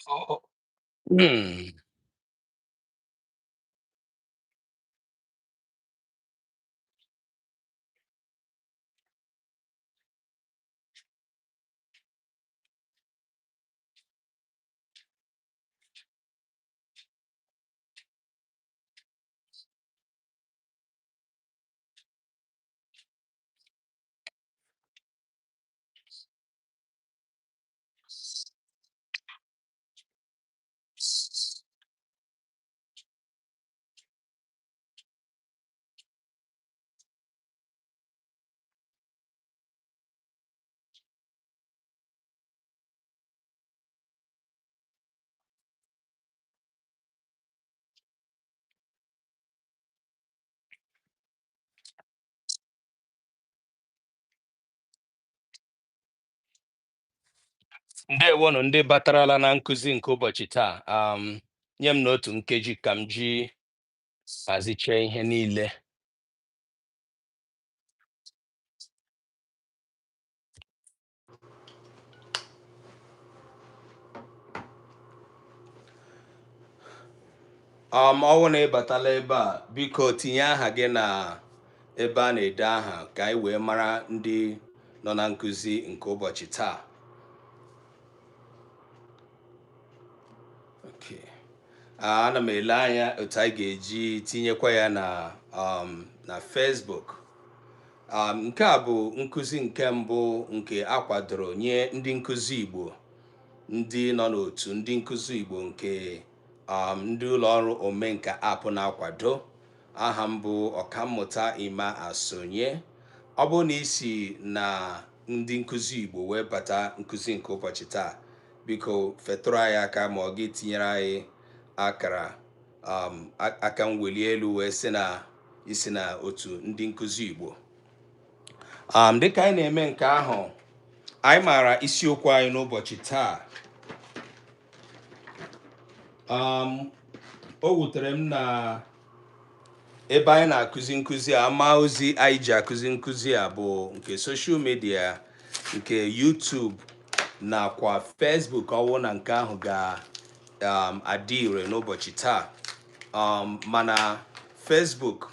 Oh. Ndewonu ndị batarala na nkụzi nke ụbọchị taa. Nye m n'otu nkeji ka m ji hazichee ihe niile. Ọ bụrụ na ị batala ebe a, biko tinye aha gị na ebe a na-ede aha ka anyị wee mara ndị nọ na nkụzi nke ụbọchị taa. Okay. Ana m ele anya otu anyị ga-eji tinyekwa ya na Facebook. Nke a bụ nkụzi nke mbụ nke a kwadoro nye ndị nkụzi Igbo, ndị nọ n'otu ndị nkụzi Igbo nke ndị ụlọọrụ Omenka App na-akwado. Aha m bụ Ọkammụta Emma Asonye. Ọ bụrụ na i si na ndị nkụzi Igbo wee bata nkụzi nke ụbọchị taa, biko fetụrụ anyị aka ma ọ gị tinyere anyị akara aka mweli elu wee sị na isi na otu ndị nkụzi Igbo. Dịka anyị na-eme nke ahụ, anyị maara isiokwu anyị n'ụbọchị taa. O wutere m na ebe anyị na-akụzi nkụzi a, ama ozi anyị ji akụzi nkụzi a bụ nke social media nke YouTube nakwa Facebook. Ọ wụ na nke ahụ ga-adị ire n'ụbọchị taa, mana Facebook,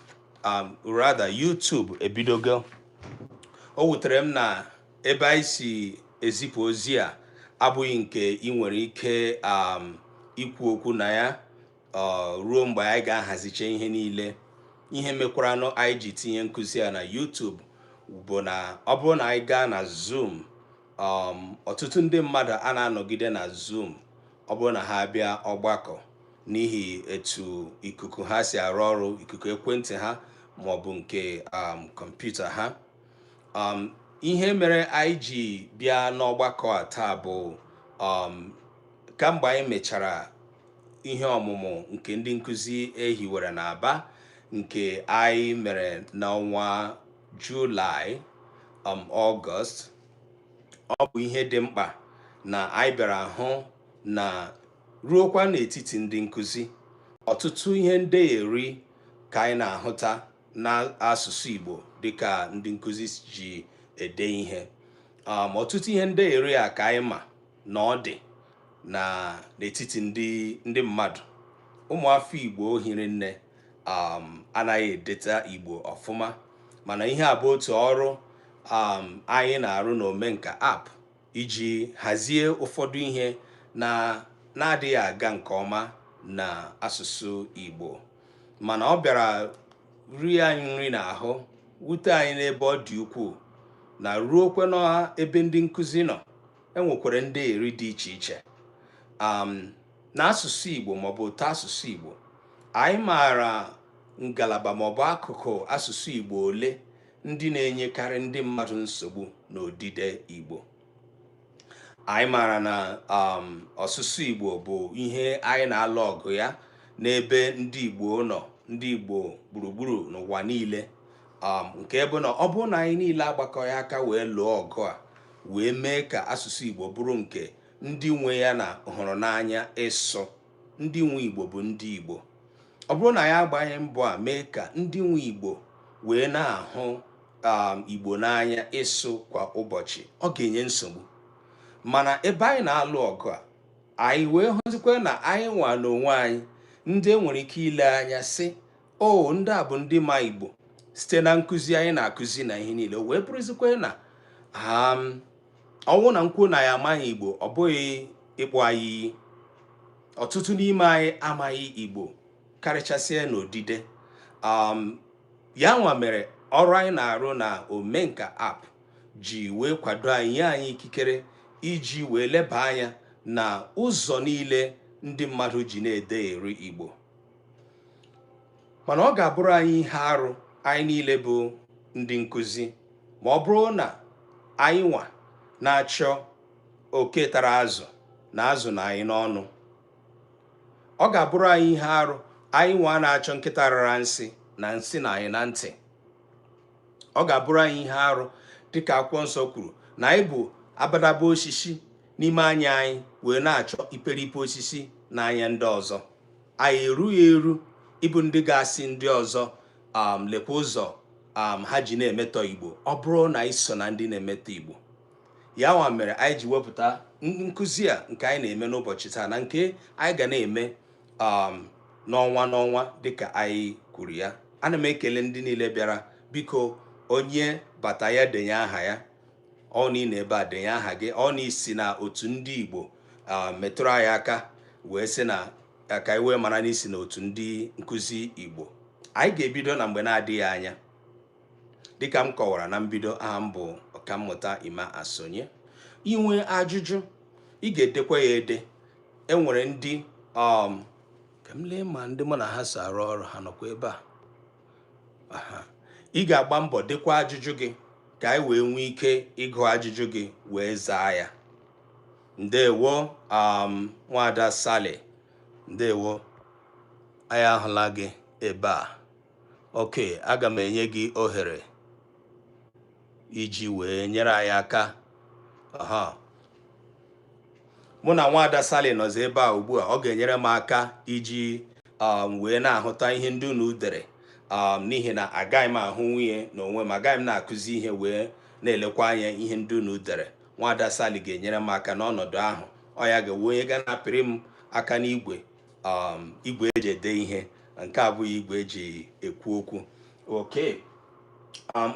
rather YouTube ebidogo. O wutere m na ebe anyị si ezipụ ozi a abụghị nke ị nwere ike ikwu okwu na ya ruo mgbe anyị ga-ahazicha ihe niile. Ihe mekwaranụ anyị ji tinye nkụzi a na YouTube bụ na ọ bụrụ na anyị gaa na Zoom, ọtụtụ ndị mmadụ a na-anọgide na Zoom ọ bụrụ na ha bịa ọgbakọ n'ihi etu ikuku ha si arụ ọrụ, ikuku ekwentị ha ma ọ bụ nke kọmputa ha. Ihe mere anyị ji bịa n'ọgbakọ a taa bụ kamgbe anyị mechara ihe ọmụmụ nke ndị nkụzi ehiwere n'Aba nke anyị mere n'ọnwa Julaị, Ọgọst, ọ bụ ihe dị mkpa na anyị bịara hụ na ruokwa n'etiti ndị nkụzi, ọtụtụ ihe ndegheri ka anyị na-ahụta n'asụsụ Igbo dịka ndị nkụzi ji ede ihe. Ọtụtụ ihe ndegheri a ka anyị ma na ọ dị na n'etiti ndị mmadụ. Ụmụafọ Igbo hiri nne anaghị edeta Igbo ọfụma, mana ihe a bụ otu ọrụ anyị na-arụ n'Omenka App iji hazie ụfọdụ ihe na na-adịghị aga nke ọma na asụsụ Igbo. Mana ọ bịara rie anyị nri n'ahụ, wute anyị n'ebe ọ dị ukwuu na ruokwe n'ebe ndị nkụzi nọ, enwekwara ndegheri dị iche iche n'asụsụ Igbo maọbụ ụtọ asụsụ Igbo. Anyị maara ngalaba maọbụ akụkụ asụsụ Igbo ole ndị na-enyekarị ndị mmadụ nsogbu n'odide Igbo. Anyị maara na ọsụsụ Igbo bụ ihe anyị na-alụ ọgụ ya n'ebe ndị Igbo nọ, ndị Igbo gburugburu n'ụwa niile, nke bụ na ọ bụrụ na anyị niile agbakọghị aka wee lụọ ọgụ a wee mee ka asụsụ Igbo bụrụ nke ndị nwe ya na hụrụ n'anya ịsụ, ndị nwe Igbo bụ ndị Igbo. Ọ bụrụ na anyị agbaghị mbọ a mee ka ndị nwe Igbo wee na-ahụ Igbo n'anya ịsụ kwa ụbọchị, ọ ga-enye nsogbu. Mana ebe anyị na-alụ ọgụ a Anyị wee hụzikwa na anyị nwa n'onwe anyị ndị e nwere ike ile anya sị, o ndị a bụ ndị ma Igbo site na nkụzi anyị na-akụzi na ihe niile, wee bụrụzikwa na ọnwụ na nkwuo na ya amaghị Igbo, ọ bụghị ịkpọ anyị iyi. Ọtụtụ n'ime anyị amaghị Igbo, karịchasịa n'odide. Ya nwa mere ọrụ anyị na-arụ na Omenka app ji wee kwado anyị, nye anyị ikikere iji wee leba anya na ụzọ niile ndị mmadụ ji na-edegheri Igbo. Mana ọ ga-abụrụ anyị ihe arụ, anyị niile bụ ndị nkụzi, ma ọ bụrụ na anyị nwa na-achọ oke tara azụ na azụ na anyị n'ọnụ. Ọ ga-abụrụ anyị ihe arụ, anyị nwa na-achọ nkịta rara nsị na nsị na anyị na ntị. Ọ ga-abụrụ anyị ihe arụ, dịka akwụkwọ nsọ kwuru na anyị bụ abadaba osisi n'ime anya anyị wee na-achọ iperipe osisi n'anya ndị ọzọ. Anyị erughị eru ịbụ ndị ga-asị ndị ọzọ lekwa ụzọ ha ji na-emetọ Igbo, ọ bụrụ na anyị so na ndị na-emetọ Igbo. Ya nwa mere anyị ji wepụta nkụzi a nke anyị na-eme n'ụbọchị taa na nke anyị ga na-eme n'ọnwa n'ọnwa dịka anyị kwuru ya. Ana m ekele ndị niile bịara. Biko, onye bata ya denye aha ya. Ọ na ị nọ ebe a, denye aha gị. Ọ na isi na otu ndị Igbo, metụrụ anyị aka wee sị na ka anyị wee mara n'isi na otu ndị nkụzi Igbo. Anyị ga-ebido na mgbe na-adịghị anya. Dịka m kọwara na mbido, aha m bụ Ọkammụta Emma Asonye. Inwe ajụjụ, ị ga-edekwa ya ede. Enwere ndị ka m lee ma ndị mụ na ha so arụ ọrụ ha nọkwa ebe a. Ị ga-agba mbọ dekwa ajụjụ gị ka anyị wee nwee ike ịgụ ajụjụ gị wee zaa ya. Ndewo, Nwada Sally, ndewo, anyị ahụla gị ebe a. Okay, aga m enye gị ohere iji wee nyere anyị aka. Aha mụ na Nwada Sally nọzi ebe a ugbu a, ọ ga-enyere m aka iji wee na-ahụta ihe ndị unu dere, n'ihi na agaghị m ahụ nwunye n'onwe m, agaghị m na-akụzi ihe wee na-elekwa anya ihe ndị unu dere. Nwada Sally ga-enyere m aka n'ọnọdụ ahụ. Ọ ya ga-ewe onye ga na-apịrị m aka n'igwe, igwe eji ede ihe, nke abụghị igwe eji ekwu okwu. Okay,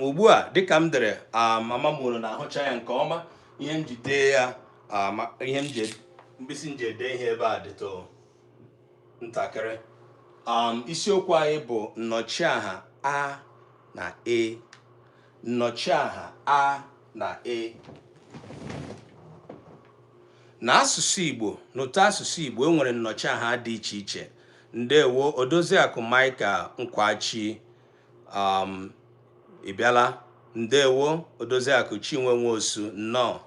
ugbu a, dịka m dere, ama m unu na-ahụcha ya nke ọma. Ihe m ji dee ya, ihe m ji mkpịsị m ji ede ihe ebe a dịtụ ntakịrị. Isiokwu anyị bụ nnọchiaha a na e. Nnọchiaha a na e na asụsụ Igbo. N'ụtọ asụsụ Igbo, e nwere nnọchiaha dị iche iche. Ndewo, Odoziakụ Michael Nkwachi, ị bịala. Ndewo, Odoziakụ Chinwe Nwosu, nnọọ.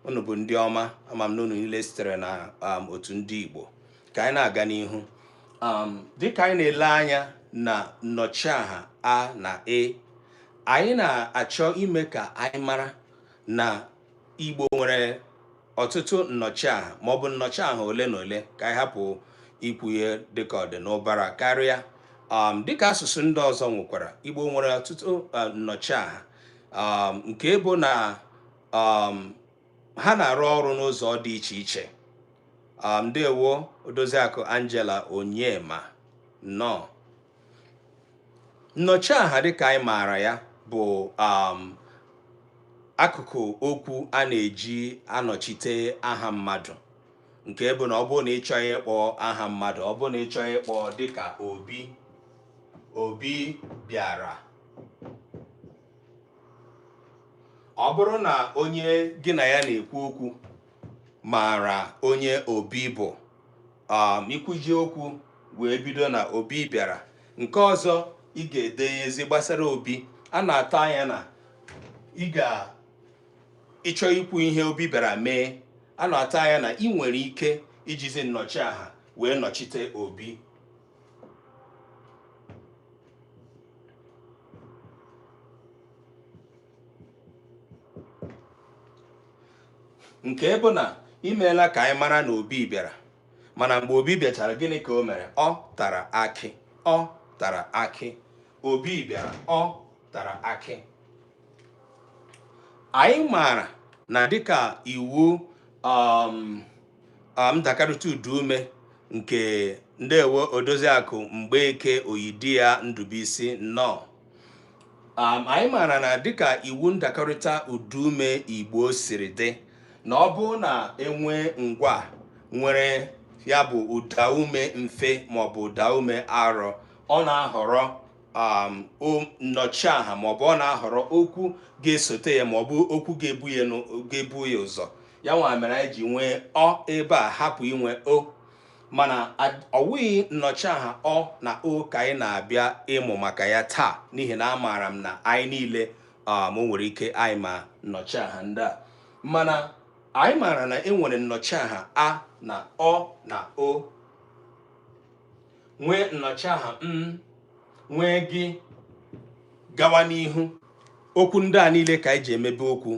Unu bụ ndị ọma. Ama m na unu niile sitere na otu ndị Igbo. Ka anyị na-aga n'ihu, dịka anyị na-ele anya na nnọchiaha a na e, anyị na-achọ ime ka anyị mara na Igbo nwere ọtụtụ nnọchiaha, ma ọ bụ nnọchiaha ole na ole, ka anyị hapụ ikwu ihe dịka ọ dị n'ụbara karịa, dịka asụsụ ndị ọzọ nwekwara. Igbo nwere ọtụtụ nnọchiaha, nke bụ na ha na-arụ ọrụ n'ụzọ dị iche iche. Ndewo, Odoziakụ Angela Onyema, nnọọ. Nnọchiaha, dịka anyị maara ya, bụ akụkụ okwu a na-eji anọchite aha mmadụ, nke bụ na ọ bụrụ na ị chọghị ịkpọ aha mmadụ, ọ bụrụ na ị chọghị ịkpọ dịka Obi, Obi bịara, ọ bụrụ na onye gị na ya na-ekwu okwu maara onye Obi bụ, ikwuji okwu wee bido na Obi bịara, nke ọzọ ị ga-edenyezi gbasara Obi. A na-atụ anya na ị ga ịchọ ikwu ihe Obi bịara mee. A na-atụ anya na ị nwere ike ijizi nnọchiaha wee nọchite Obi. Nke bụ na imeela ka anyị mara na Obi bịara, mana mgbe Obi bịachara, gịnị ka o mere? Ọ tara akị. Ọ tara akị. Obi bịara, ọ tara akị. Anyị maara na dịka iwu Ndakarịta ụdaume nke ndewo Odoziakụ Mgbeke Oyidiya Ndubuisi nnọọ. Anyị maara na dịka iwu ndakọrịta ụdaume Igbo siri dị, na ọ bụrụ na enwee ngwa nwere ya bụ ụdaume mfe maọbụ ụdaume arọ, ọ na-ahọrọ nnọchiaha maọbụ ọ na-ahọrọ okwu ga-esote ya maọbụ okwu ga-ebu ya ụzọ. Ya nwa mere anyị ji nwee ọ ebe a, hapụ inwe o. Mana ọ wụghị nnọchiaha ọ na o ka anyị na-abịa ịmụ maka ya taa, n'ihi na amaara m na anyị niile o nwere ike anyị ma nnọchiaha ndị a. Mana anyị maara na e nwere nnọchiaha a na ọ na o, nwee nnọchiaha m, nwee gị, gawa n'ihu. Okwu ndị a niile ka anyị ji emebe okwu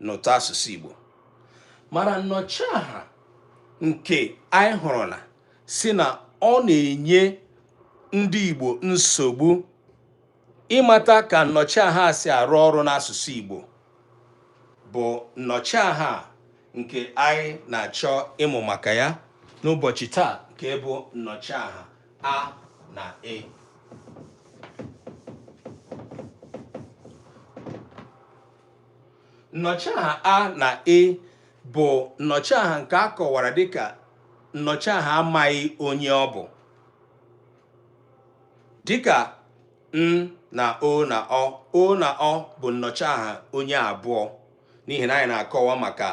n'ụtọ asụsụ Igbo. Mana nnọchiaha nke anyị hụrụ na si na ọ na-enye ndị Igbo nsogbu ịmata ka nnọchiaha si arụ ọrụ n'asụsụ Igbo bụ nnọchiaha nke anyị na-achọ ịmụ maka ya n'ụbọchị taa, nke bụ nnọchiaha a na e. Nnọchiaha a na e bụ nnọchiaha nke a kọwara dịka nnọchiaha amaghị onye ọ bụ, dịka n na o na ọ. O na ọ bụ nnọchiaha onye abụọ, n'ihi na anyị na-akọwa maka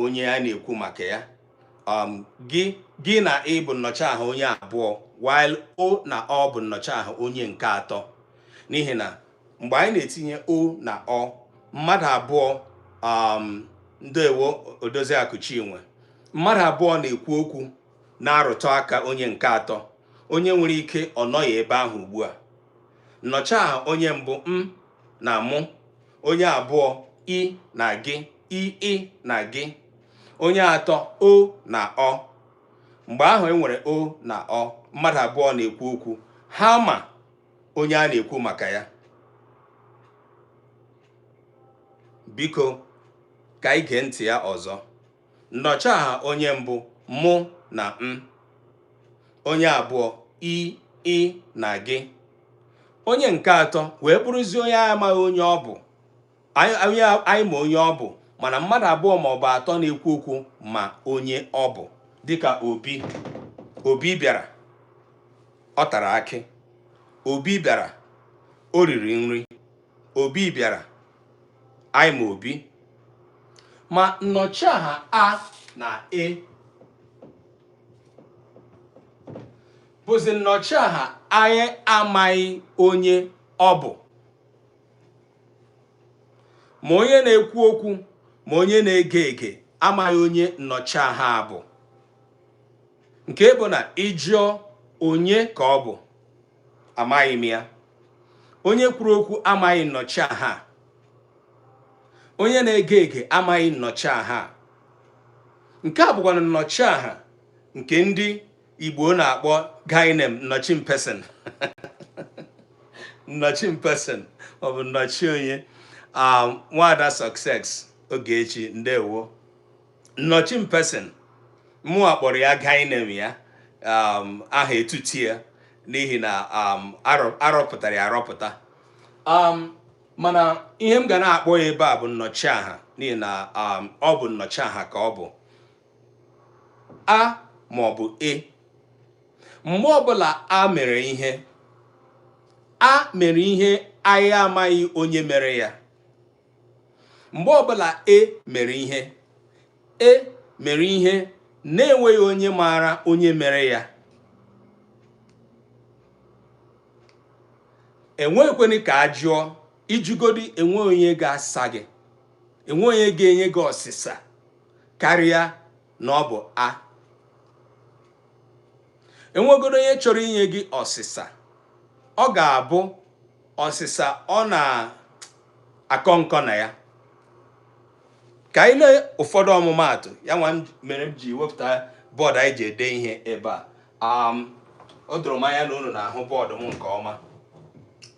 onye a na-ekwu maka ya. Gị na ị bụ nnọchiaha onye abụọ, while o na ọ bụ nnọchiaha onye nke atọ, n'ihi na mgbe anyị na-etinye o na ọ, mmadụ abụọ, ndewo Odoziakụ Chinwe, mmadụ abụọ na-ekwu okwu na-arụtụ aka onye nke atọ, onye nwere ike ọ nọghị ebe ahụ ugbu a. Nnọchiaha onye mbụ m na mụ, onye abụọ ị na gị, ị na gị, onye atọ o na ọ. Mgbe ahụ e nwere o na ọ, mmadụ abụọ na-ekwu okwu, ha ma onye a na-ekwu maka ya. Biko ka anyị gee ntị ya ọzọ. Nnọchiaha onye mbụ mụ na m, onye abụọ ị na gị, onye nke atọ wee bụrụzie onye amaghị onye ọ bụ, anyị ma onye ọ bụ, mana mmadụ abụọ ma ọ bụ atọ na-ekwu okwu ma onye ọ bụ, dịka Obi. Obi bịara, ọ tara akị. Obi bịara, o riri nri. Obi bịara, anyị ma Obi. Ma nnọchiaha a na e bụzi nnọchiaha anyị amaghị onye ọ bụ, ma onye na-ekwu okwu ma onye na-ege ege amaghị onye nnọchiaha bụ, nke bụ na ị jụọ onye ka ọ bụ, amaghị m ya. Onye kwuru okwu amaghị nnọchiaha, onye na-ege ege amaghị nnọchiaha. Nke a bụkwa nnọchiaha nke ndị Igbo na-akpọ gainem, nnọchi mpesin nnọchi mpesin maọbụ nnọchi onye. Nwada Success Ogechi, ndewo. Nnọchi mpesin mụnwa kpọrọ ya gainem ya, aha etutu ya, n'ihi na arọpụtara ya arọpụta. Mana ihe m ga na-akpọ ya ebe a bụ nnọchiaha, n'ihi na ọ bụ nnọchiaha ka ọ bụ. A ma ọ bụ e. Mgbe ọbụla a mere ihe, a mere ihe anyị amaghị onye mere ya. Mgbe ọbụla e mere ihe, e mere ihe na-enweghị onye maara onye mere ya. Enweghịkwanị ka a jụọ, ijugodi enwe onye ga-asa gị, enwe onye ga-enye gị ọsịsa karịa na ọ bụ a. Enwegodo onye chọrọ inye gị ọsịsa, ọ ga-abụ ọsịsa ọ na-akọ nkọ na ya. Ka anyị lee ụfọdụ ọmụmaatụ ya nwa mere m ji wepụta bọọdụ anyị ji ede ihe ebe a. O doro m anya na unu na-ahụ bọọdụ m nke ọma.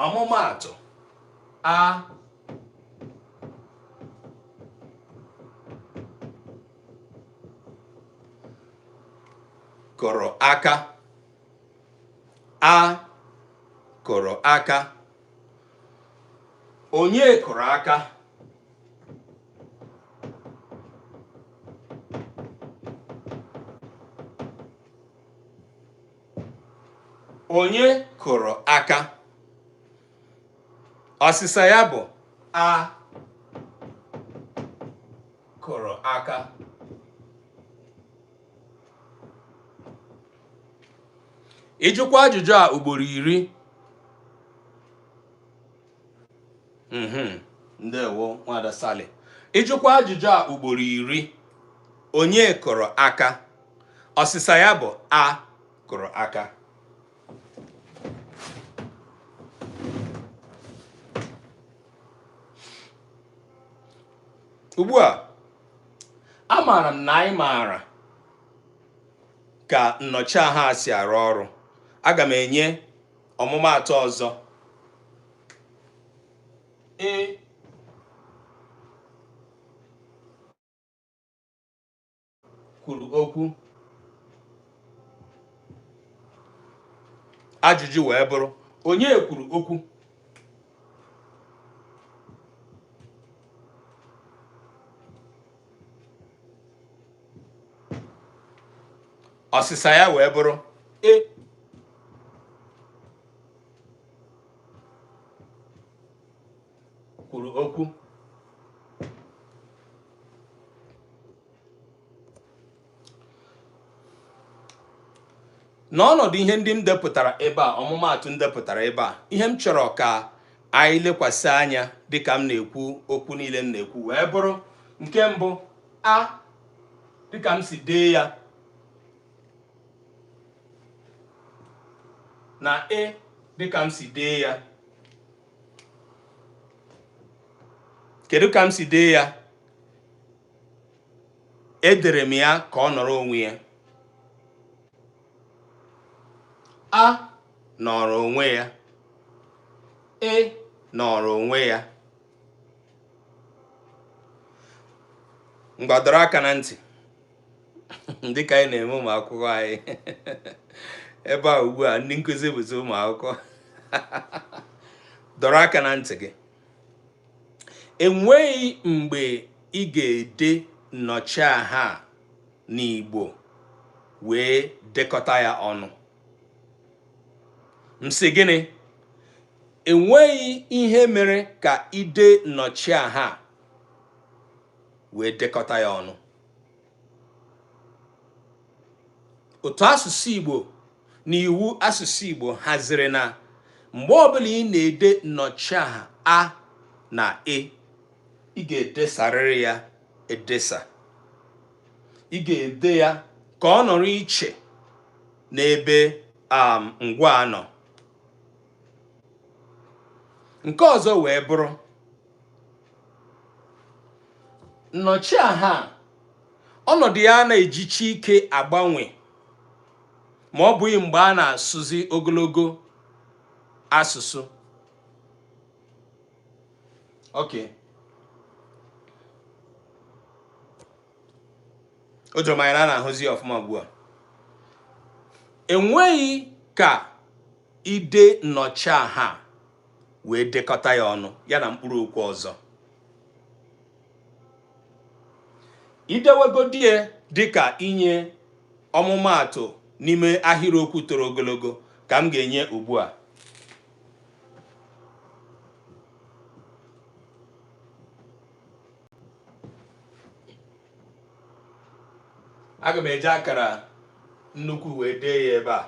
Ọmụmaatụ a kụrụ aka. A kụrụ aka. Onye kụrụ aka? Onye kụrụ aka? Ọsịsa ya bụ a kụrụ aka. Ị jụkwa ajụjụ a ugboro 10. Ndewo nwada Sally. Ị jụkwa ajụjụ a ugboro 10, onye kụrụ aka? Ọsịsa ya bụ a kụrụ aka. Ugbu a, amaara m na anyị maara ka nnọchiaha si arụ ọrụ. Aga m enye ọmụmaatụ ọzọ. E kwuru okwu. Ajụjụ wee bụrụ, onye kwuru okwu? Ọsịsa ya wee bụrụ e kwuru okwu. N'ọnọdụ ihe ndị m depụtara ebe a, ọmụmaatụ m depụtara ebe a, ihe m chọrọ ka anyị lekwasị anya dịka m na-ekwu okwu niile m na-ekwu wee bụrụ nke mbụ, a dịka m si dee ya na e dịka m si dee ya. Kedu ka m si dee ya? Edere m ya ka ọ nọrọ onwe ya. A nọrọ onwe ya. E nọrọ onwe ya. Ngwa, dọrọ aka na ntị dịka anyị na-eme ụmụ akwụkwọ anyị ebe a ugbu a, ndị nkụzi bụzi ụmụ akwụkwọ. Dọrọ aka na ntị gị. Enweghị mgbe ị ga-ede nnọchiaha a n'Igbo wee dekọta ya ọnụ. M sị gịnị? Enweghị ihe mere ka i dee nnọchiaha a wee dekọta ya ọnụ. Otu asụsụ Igbo na iwu asụsụ Igbo haziri na mgbe ọbụla ị na-ede nnọchiaha a na e, ị ga-edesarịrị ya edesa. Ị ga-ede ya ka ọ nọrọ iche n'ebe ngwa nọ. Nke ọzọ wee bụrụ nnọchiaha ọnọdụ ya na-ejichi ike agbanwe ma ọ bụghị mgbe a na-asụzi ogologo asụsụ. Okay. O doro m anya na a na-ahụzi ya ọfụma ugbu a. Enweghị ka i dee nnọchiaha wee dekọta ya ọnụ ya na mkpụrụ okwu ọzọ. I dewegodi ya dịka inye ọmụmaatụ n'ime ahịrịokwu toro ogologo ka m ga-enye ugbu a. Aga m eji akara nnukwu wee dee ya ebe a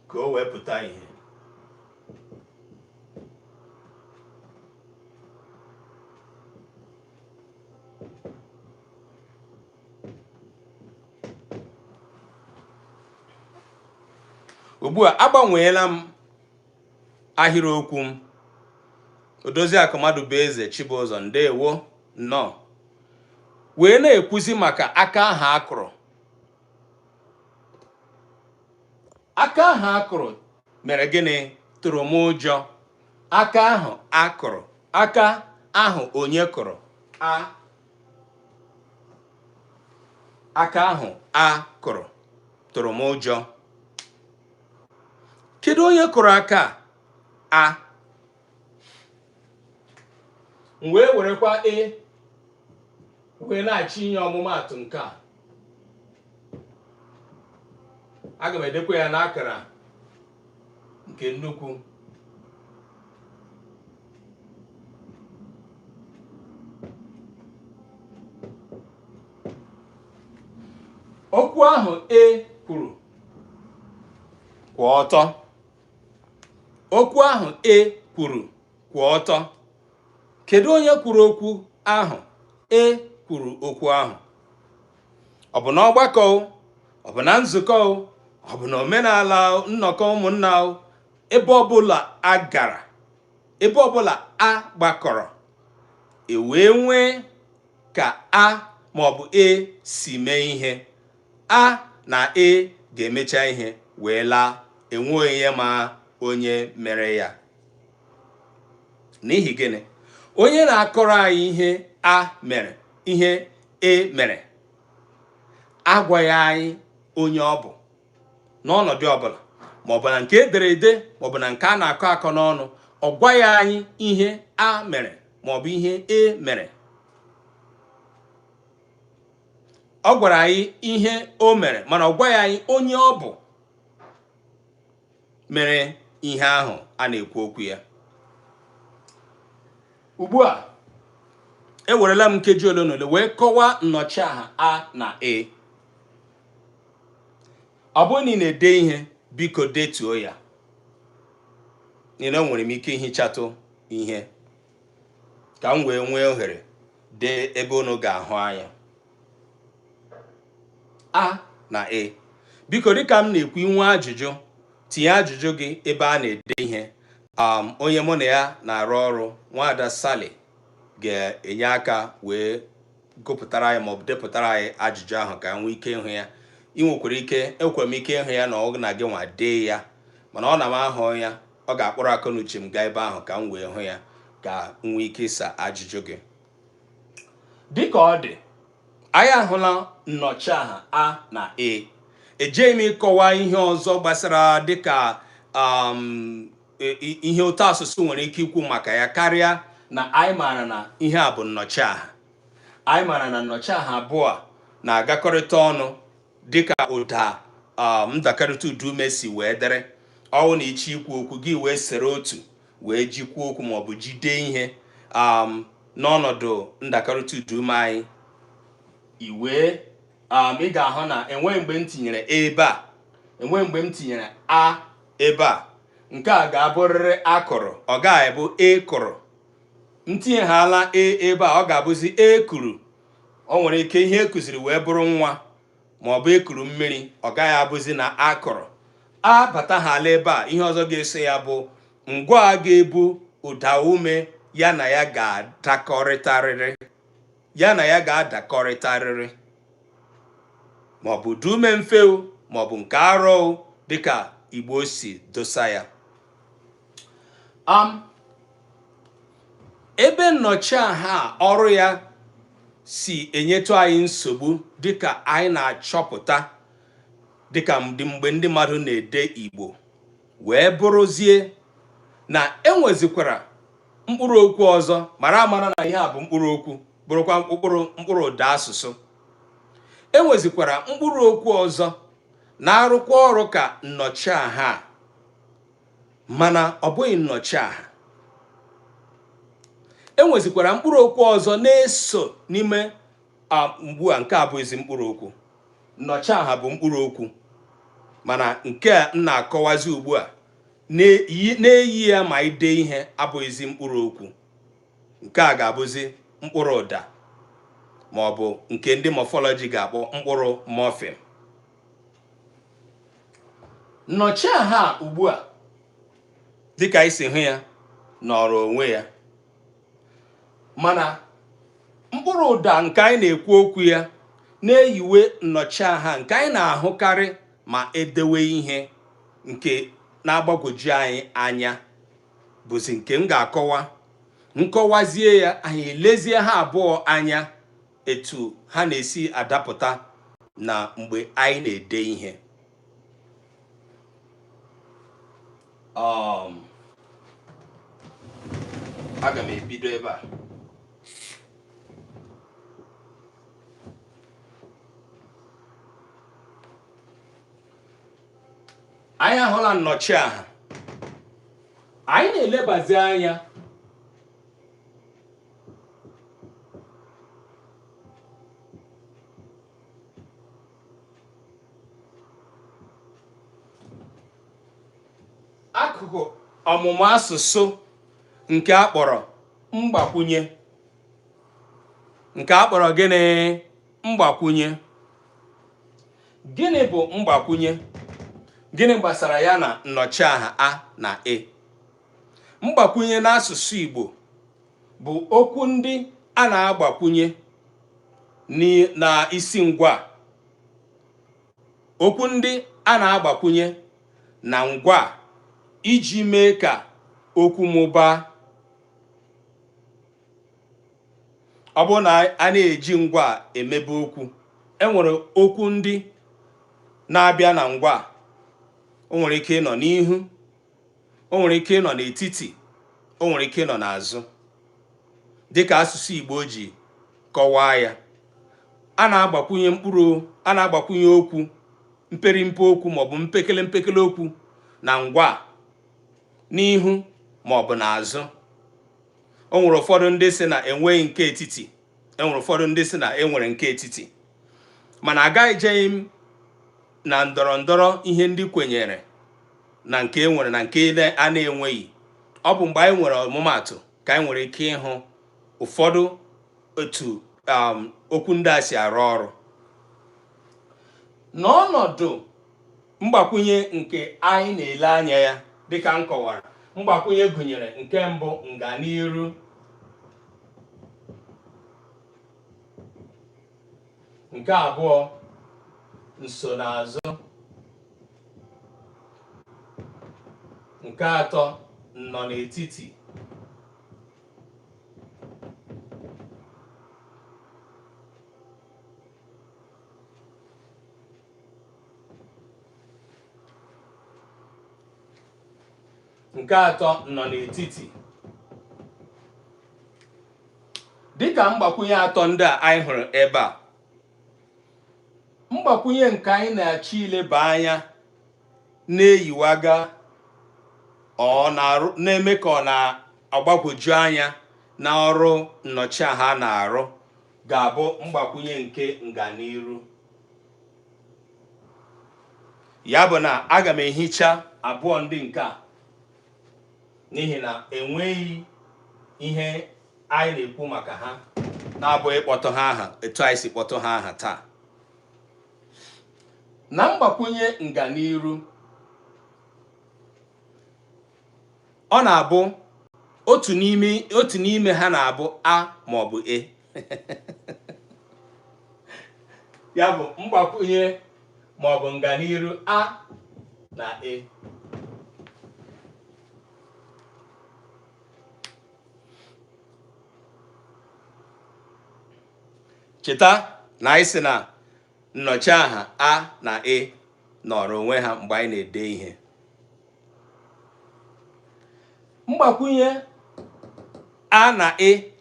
ka o wee pụta ihe. Ugbu a agbanweela m ahịrịokwu m. Odoziakụ Madụbụeze Chibụzọ, ndewo, nnọọ. Wee na-ekwuzi maka aka ahụ a kụrụ. Aka ahụ a kụrụ mere gịnị? Tụrụ m ụjọ. Aka ahụ a kụrụ. Aka ahụ onye kụrụ? A. Aka ahụ a kụrụ. tụrụ m ụjọ. Kedu onye kụrụ aka a? M wee werekwa e wee na-achọ inye ọmụmaatụ nke a. Aga m edekwa ya n'akara nke nnukwu. Okwu ahụ e kwuru kwụ ọtọ. Okwu ahụ e kwuru kwụ ọtọ. Kedu onye kwuru okwu ahụ? E kwuru okwu ahụ. Ọ bụ n'ọgbakọ o? Ọ bụ na nzukọ o? Ọ bụ na omenala nnọkọ ụmụnna o? Ebe ọbụla a gara, ebe ọbụla a gbakọrọ, e wee nwee ka a maọbụ e si mee ihe. A na e ga-emecha ihe wee laa, enweghị onye ma onye mere ya. N'ihi gịnị? Onye na-akọrọ anyị ihe a mere, ihe e mere, agwaghị anyị onye ọ bụ n'ọnọdụ ọbụla, maọbụ na nke edere ede maọbụ na nke a na-akọ akọ n'ọnụ. Ọ gwaghị anyị ihe a mere maọbụ ihe e mere. Ọ gwara anyị ihe o mere, mana ọ gwaghị anyị onye ọ bụ mere ihe ahụ a na-ekwu okwu ya. Ugbu a, ewerela m nkeji ole na ole wee kọwaa nnọchiaha a na e. Ọ bụrụ na ị na-ede ihe, biko detuo ya, n'ihi na enwere m ike ihichatụ ihe ka m wee nwee ohere dee ebe unu ga-ahụ anya. A na e. Biko, dịka m na-ekwu, i nwee ajụjụ, tinye ajụjụ gị ebe a na-ede ihe. Onye mụ na ya na-arụ ọrụ, nwaada Sally, ga-enye aka wee gụpụtara anyị maọbụ depụtara anyị ajụjụ ahụ ka nwee ike ịhụ ya. Ị nwekwara ike, enwekwara m ike ịhụ ya na ọ na gị nwa dee ya, mana ọ na m ahụ ya, ọ ga-akpọrọ akọ na uche m gaa ebe ahụ ka m wee hụ ya, ka m nwee ike ịsa ajụjụ gị. Dịka ọ dị, anyị ahụla nnọchiaha a na e. Ejeghị m ịkọwa ihe ọzọ gbasara dịka ihe ụtọ asụsụ nwere ike ikwu maka ya, karịa na anyị maara na ihe a bụ nnọchiaha. Anyị maara na nnọchiaha abụọ a na-agakọrịta ọnụ dịka ụda ndakọrịta ụdaume si wee dịrị. Ọ wụ na ị chọọ ikwu okwu gị wee sere otu wee jikwuo okwu maọbụ jide ihe n'ọnọdụ ndakọrịta ụdaume anyị, i wee ị ga-ahụ na enweghị mgbe m tinyere ebe a, enweghị mgbe m tinyere a ebe a. Nke a ga-abụrịrị akụrụ, ọ gaghị abụ e kụrụ. M tinyeghala e ebe a, ọ ga-abụzi e kuru. O nwere ike ihe e kuziri wee bụrụ nwa ma ọ bụ ekuru mmiri, ọ gaghị abụzi na akụrụ. A bataghala ebe a, ihe ọzọ ga-eso ya bụ ngwaa ga-ebu ụda ume ya na ya ga-adakọrịtarịrị, ya na ya ga-adakọrịtarịrị, ma ọ bụ ụda ume mfe o, ma ọ bụ nke arọ o, dịka Igbo si dosa ya. Ebe nnọchiaha ọrụ ya si enyetụ anyị nsogbu dịka anyị na-achọpụta dịka mgbe ndị mmadụ na-ede Igbo wee bụrụzie na enwezikwara mkpụrụ okwu ọzọ. Mara amara na ihe a bụ mkpụrụ okwu, bụrụkwa mkpụrụ ụda asụsụ. Enwezikwara mkpụrụ okwu ọzọ na-arụkwa ọrụ ka nnọchiaha, mana ọ bụghị nnọchiaha. E nwezikwara mkpụrụ okwu ọzọ na-eso n'ime ugbu a. Nke a abụghịzi mkpụrụ okwu. Nnọchiaha bụ mkpụrụ okwu, mana nke a m na-akọwazi ugbu a na-eyi ya ma ide ihe abụghịzi mkpụrụ okwu. Nke a ga-abụzi mkpụrụ ụda, ma ọ bụ nke ndị mọfọlọji ga-akpọ mkpụrụ mọfịm. Nnọchiaha a ugbu a, dịka anyị si hụ ya, nọrọ onwe ya, mana mkpụrụ ụda nke anyị na-ekwu okwu ya na-eyiwe nnọchiaha nke anyị na-ahụkarị ma edewe ihe nke na-agbagwoju anyị anya, bụzi nke m ga-akọwa. M kọwazie ya, anyị elezie ha abụọ anya etu ha na-esi adapụta na mgbe anyị na-ede ihe. Aga m ebido ebe a. Anyị ahụla nnọchiaha. Anyị na-elebazi anya akụkụ ọmụmụ asụsụ nke a kpọrọ mgbakwunye. Nke a kpọrọ gịnị? Mgbakwunye. Gịnị bụ mgbakwunye? Gịnị gbasara ya na nnọchiaha a na e? Mgbakwunye n'asụsụ Igbo bụ okwu ndị a na-agbakwunye na isi ngwa. Okwu ndị a na-agbakwunye na ngwa iji mee ka okwu mụbaa. Ọ bụrụ na a na-eji ngwa emebe okwu, e nwere okwu ndị na-abịa na ngwa. O nwere ike ịnọ n'ihu, o nwere ike ịnọ n'etiti, o nwere ike ịnọ n'azụ. Dịka asụsụ Igbo ji kọwaa ya, a na-agbakwunye mkpụrụ, a na-agbakwunye okwu, mperimpe okwu maọbụ mpekele mpekele okwu na ngwa n'ihu maọbụ n'azụ. O nwere ụfọdụ ndị sị na enweghị nke etiti, e nwere ụfọdụ ndị sị na e nwere nke etiti, mana agaghịjeghị m na ndọrọ ndọrọ ihe ndị kwenyere na nke e nwere na nke a na-enweghị. Ọ bụ mgbe anyị nwere ọmụmatụ ka anyị nwere ike ịhụ ụfọdụ otu okwu ndị a si arụ ọrụ. N'ọnọdụ mgbakwunye nke anyị na-ele anya ya, dịka m kọwara, mgbakwunye gụnyere nke mbụ nganiru, nke abụọ nsonaazụ, nke atọ nnọ n'etiti, nke atọ nnọ n'etiti. Dịka mgbakwunye atọ ndị a anyị hụrụ ebe a, mgbakwunye nke anyị na-achọ ileba anya na-eyiwaga ọ na-arụ na-eme ka ọ na-agbagwoju anya na ọrụ nnọchiaha na-arụ ga-abụ mgbakwunye nke nganiru. Ya bụ na aga m ehicha abụọ ndị nke a n'ihi na enweghị ihe anyị na-ekwu maka ha na-abụghị ịkpọtụ ha aha etu anyị si kpọtụ ha aha taa. Na mgbakwunye nganiru, ọ na-abụ otu n'ime ha na-abụ a maọbụ e. Ya bụ mgbakwunye maọbụ nganiru a na e. Cheta na anyị sị na nnọchiaha a na e nọrọ onwe ha mgbe anyị na-ede ihe. Mgbakwunye a na e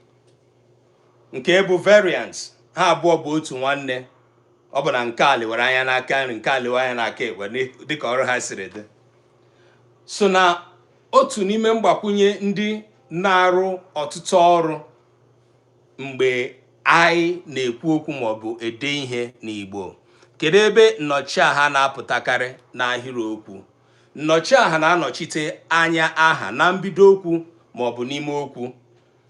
nke bụ variants ha abụọ bụ otu nwanne. Ọ bụ na nke a lewere anya n'aka nri, nke a lewe anya n'aka ekpe, dịka ọrụ ha siri dị. So na otu n'ime mgbakwunye ndị na-arụ ọtụtụ ọrụ mgbe anyị na-ekwu okwu maọbụ ede ihe n'Igbo. Kedu ebe nnọchiaha na-apụtakarị n'ahịrịokwu? Nnọchiaha na-anọchite anya aha na mbido okwu maọbụ n'ime okwu,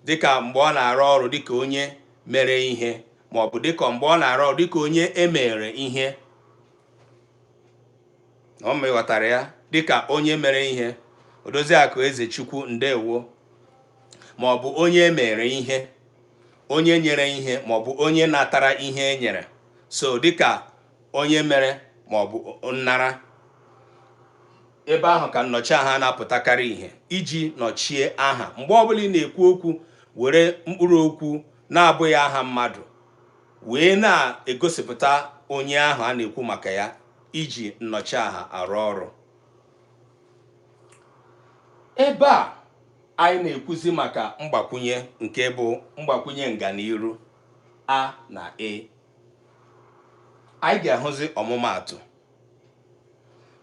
dịka mgbe ọ na-arụ ọrụ dịka onye mere ihe maọbụ dịka mgbe ọ na-arụ ọrụ dịka onye e mere ihe. Ọ ma ịghọtara ya dịka onye mere ihe. Odoziakụ Ezechukwu, ndewo. Maọbụ onye e mere ihe, onye nyere ihe maọbụ onye natara ihe e nyere. So dịka onye mere maọbụ nnara, ebe ahụ ka nnọchiaha na-apụtakarị ihe iji nọchie aha. Mgbe ọbụla ị na-ekwu okwu, were mkpụrụ okwu na-abụghị aha mmadụ wee na-egosipụta onye ahụ a na-ekwu maka ya, iji nnọchiaha arụ ọrụ. Ebe a anyị na-ekwuzi maka mgbakwunye nke bụ mgbakwunye nganiru a na e. Anyị ga-ahụzi ọmụmaatụ.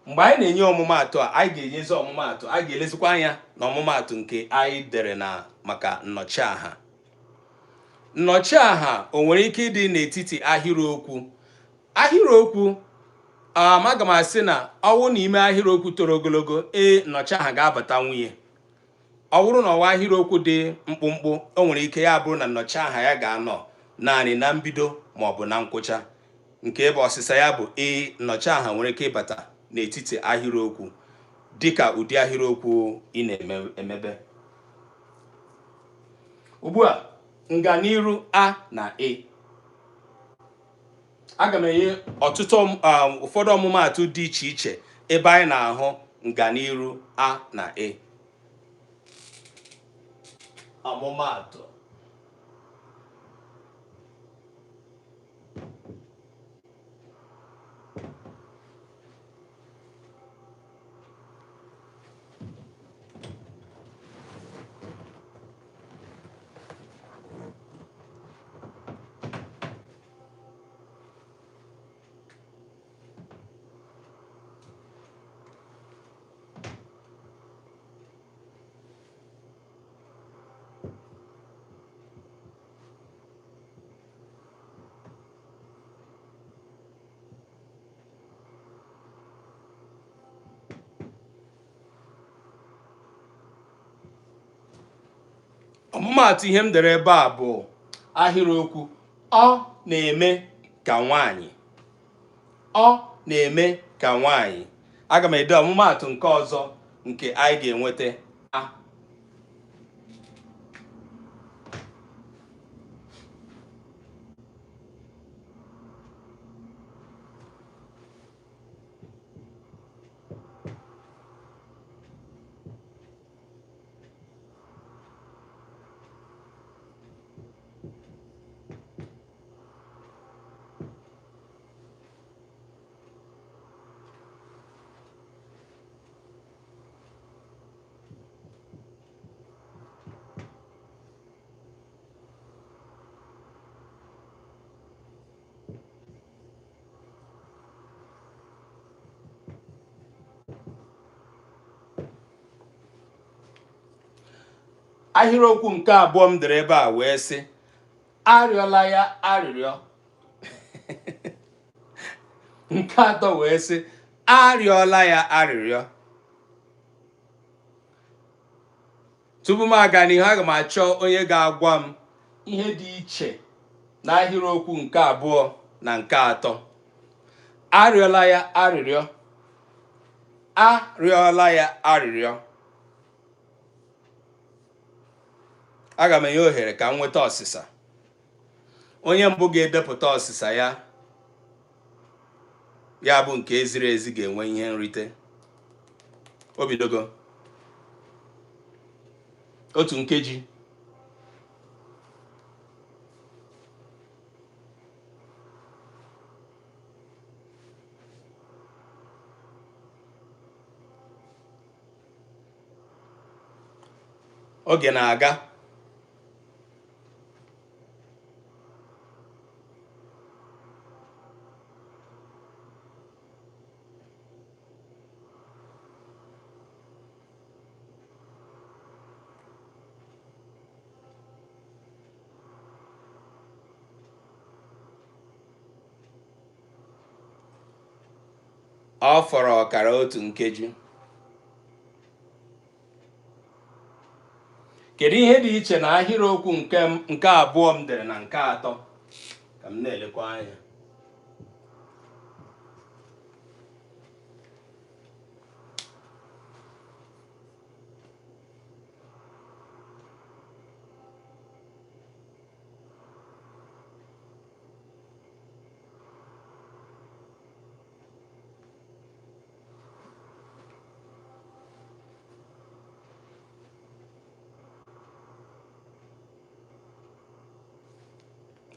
Mgbe anyị na-enye ọmụmaatụ a, anyị ga-enyezi ọmụmaatụ, anyị ga-elezikwa anya na ọmụmaatụ nke anyị dere na maka nnọchiaha. Nnọchiaha o nwere ike ịdị n'etiti ahịrịokwu? Ahịrịokwu, aga m asị na ọ wụ n'ime ahịrịokwu toro ogologo, ee, nnọchiaha ga-abata nwunye. Ọ bụrụ na ọwa ahịrịokwu dị mkpụmkpụ, o nwere ike ya bụrụ na nnọchiaha ya ga-anọ naanị na mbido ma ọ bụ na ngwụcha. Nke ebe ọsịsa ya bụ ee, nnọchiaha nwere ike ịbata n'etiti ahịrịokwu dịka ụdị ahịrịokwu ị na-emebe. Ugbu a, nganiru a na e. Aga m enye ọtụtụ ụfọdụ ọmụmaatụ dị iche iche ebe anyị na-ahụ nganiru a na e. Ọmụmaatụ: ọmụmaatụ ihe m dere ebe a bụ ahịrịokwu ọ na-eme ka nwaanyị. Ọ na-eme ka nwaanyị. Aga m ede ọmụmaatụ nke ọzọ nke anyị ga-enweta a. Ahịrịokwu nke abụọ m dere ebe a wee sị arịọla ya arịrịọ. Nke atọ wee sị arịọla ya arịrịọ. Tupu m aga n'ihu, aga m achọ onye ga-agwa m ihe dị iche na ahịrịokwu nke abụọ na nke atọ. Arịọla ya arịrịọ. Arịọla ya arịrịọ. Aga m enye ohere ka m nweta ọsịsa. Onye mbụ ga-edepụta ọsịsa ya, ya bụ nke ziri ezi, ga-enwe ihe nrite. O bidogo. Otu nkeji. Oge na-aga. Ọ fọrọ ọkara otu nkeji. Kedu ihe dị iche na ahịrịokwu nke abụọ m dere na nke atọ? Ka m na-elekwa anya.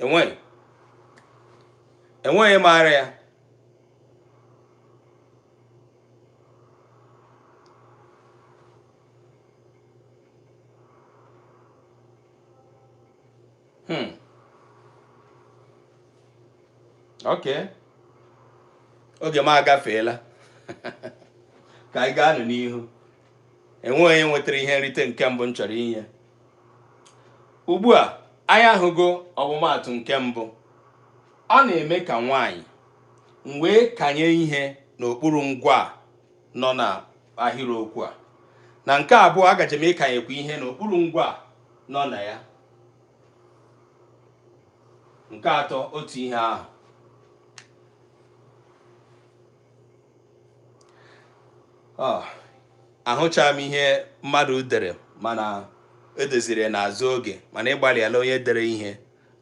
Enweghị enweghị maara ya. Okay, oge m agafeela. Ka anyị gaa nụ n'ihu. Enweghị onye nwetara ihe nrite nke mbụ m chọrọ inye. Ugbu a anyị ahụgo ọmụmaatụ nke mbụ. Ọ na-eme ka nwaanyị m wee kanye ihe n'okpuru ngwa nọ na ahịrịokwu a. Na nke abụọ, agaje m ịkanyekwa ihe n'okpuru ngwa nọ na ya. Nke atọ, otu ihe ahụ. Ahụchaghị m ihe mmadụ dere, mana edoziri n'azụ oge, mana ịgbalịala onye dere ihe.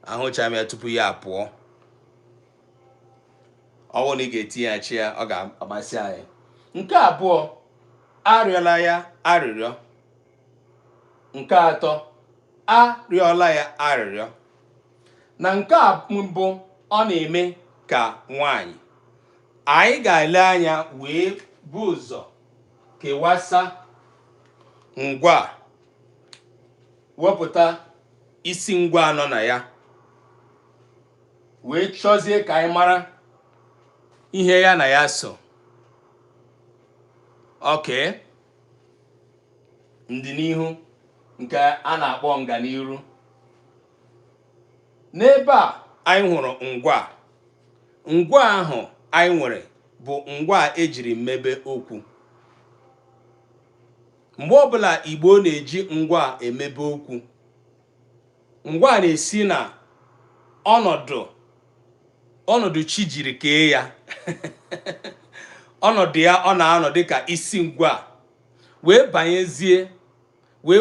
Ahụchaghị m ya tupu ya apụọ. Ọ bụrụ na ị ga-etighachi ya, ọ ga-amasị anyị. Nke abụọ, arịọla ya arịrịọ. Nke atọ, arịọla ya arịrịọ. Na nke mbụ, ọ na-eme ka nwaanyị. Anyị ga-ele anya wee bụ ụzọ kewasa ngwa, wepụta isi ngwa nọ na ya, wee chọzie ka anyị mara ihe ya na ya so. Okay, ndịnihu nke a na-akpọ nganiru. N'ebe a anyị hụrụ ngwa. Ngwa ahụ anyị nwere bụ ngwa ejiri mebe okwu. Mgbe ọbụla Igbo na-eji ngwa emebe okwu, ngwa na-esi na ọnọdụ chi jiri kee ya. Ọnọdụ ya ọ na-anọ dịka isi ngwa wee banyezie, wee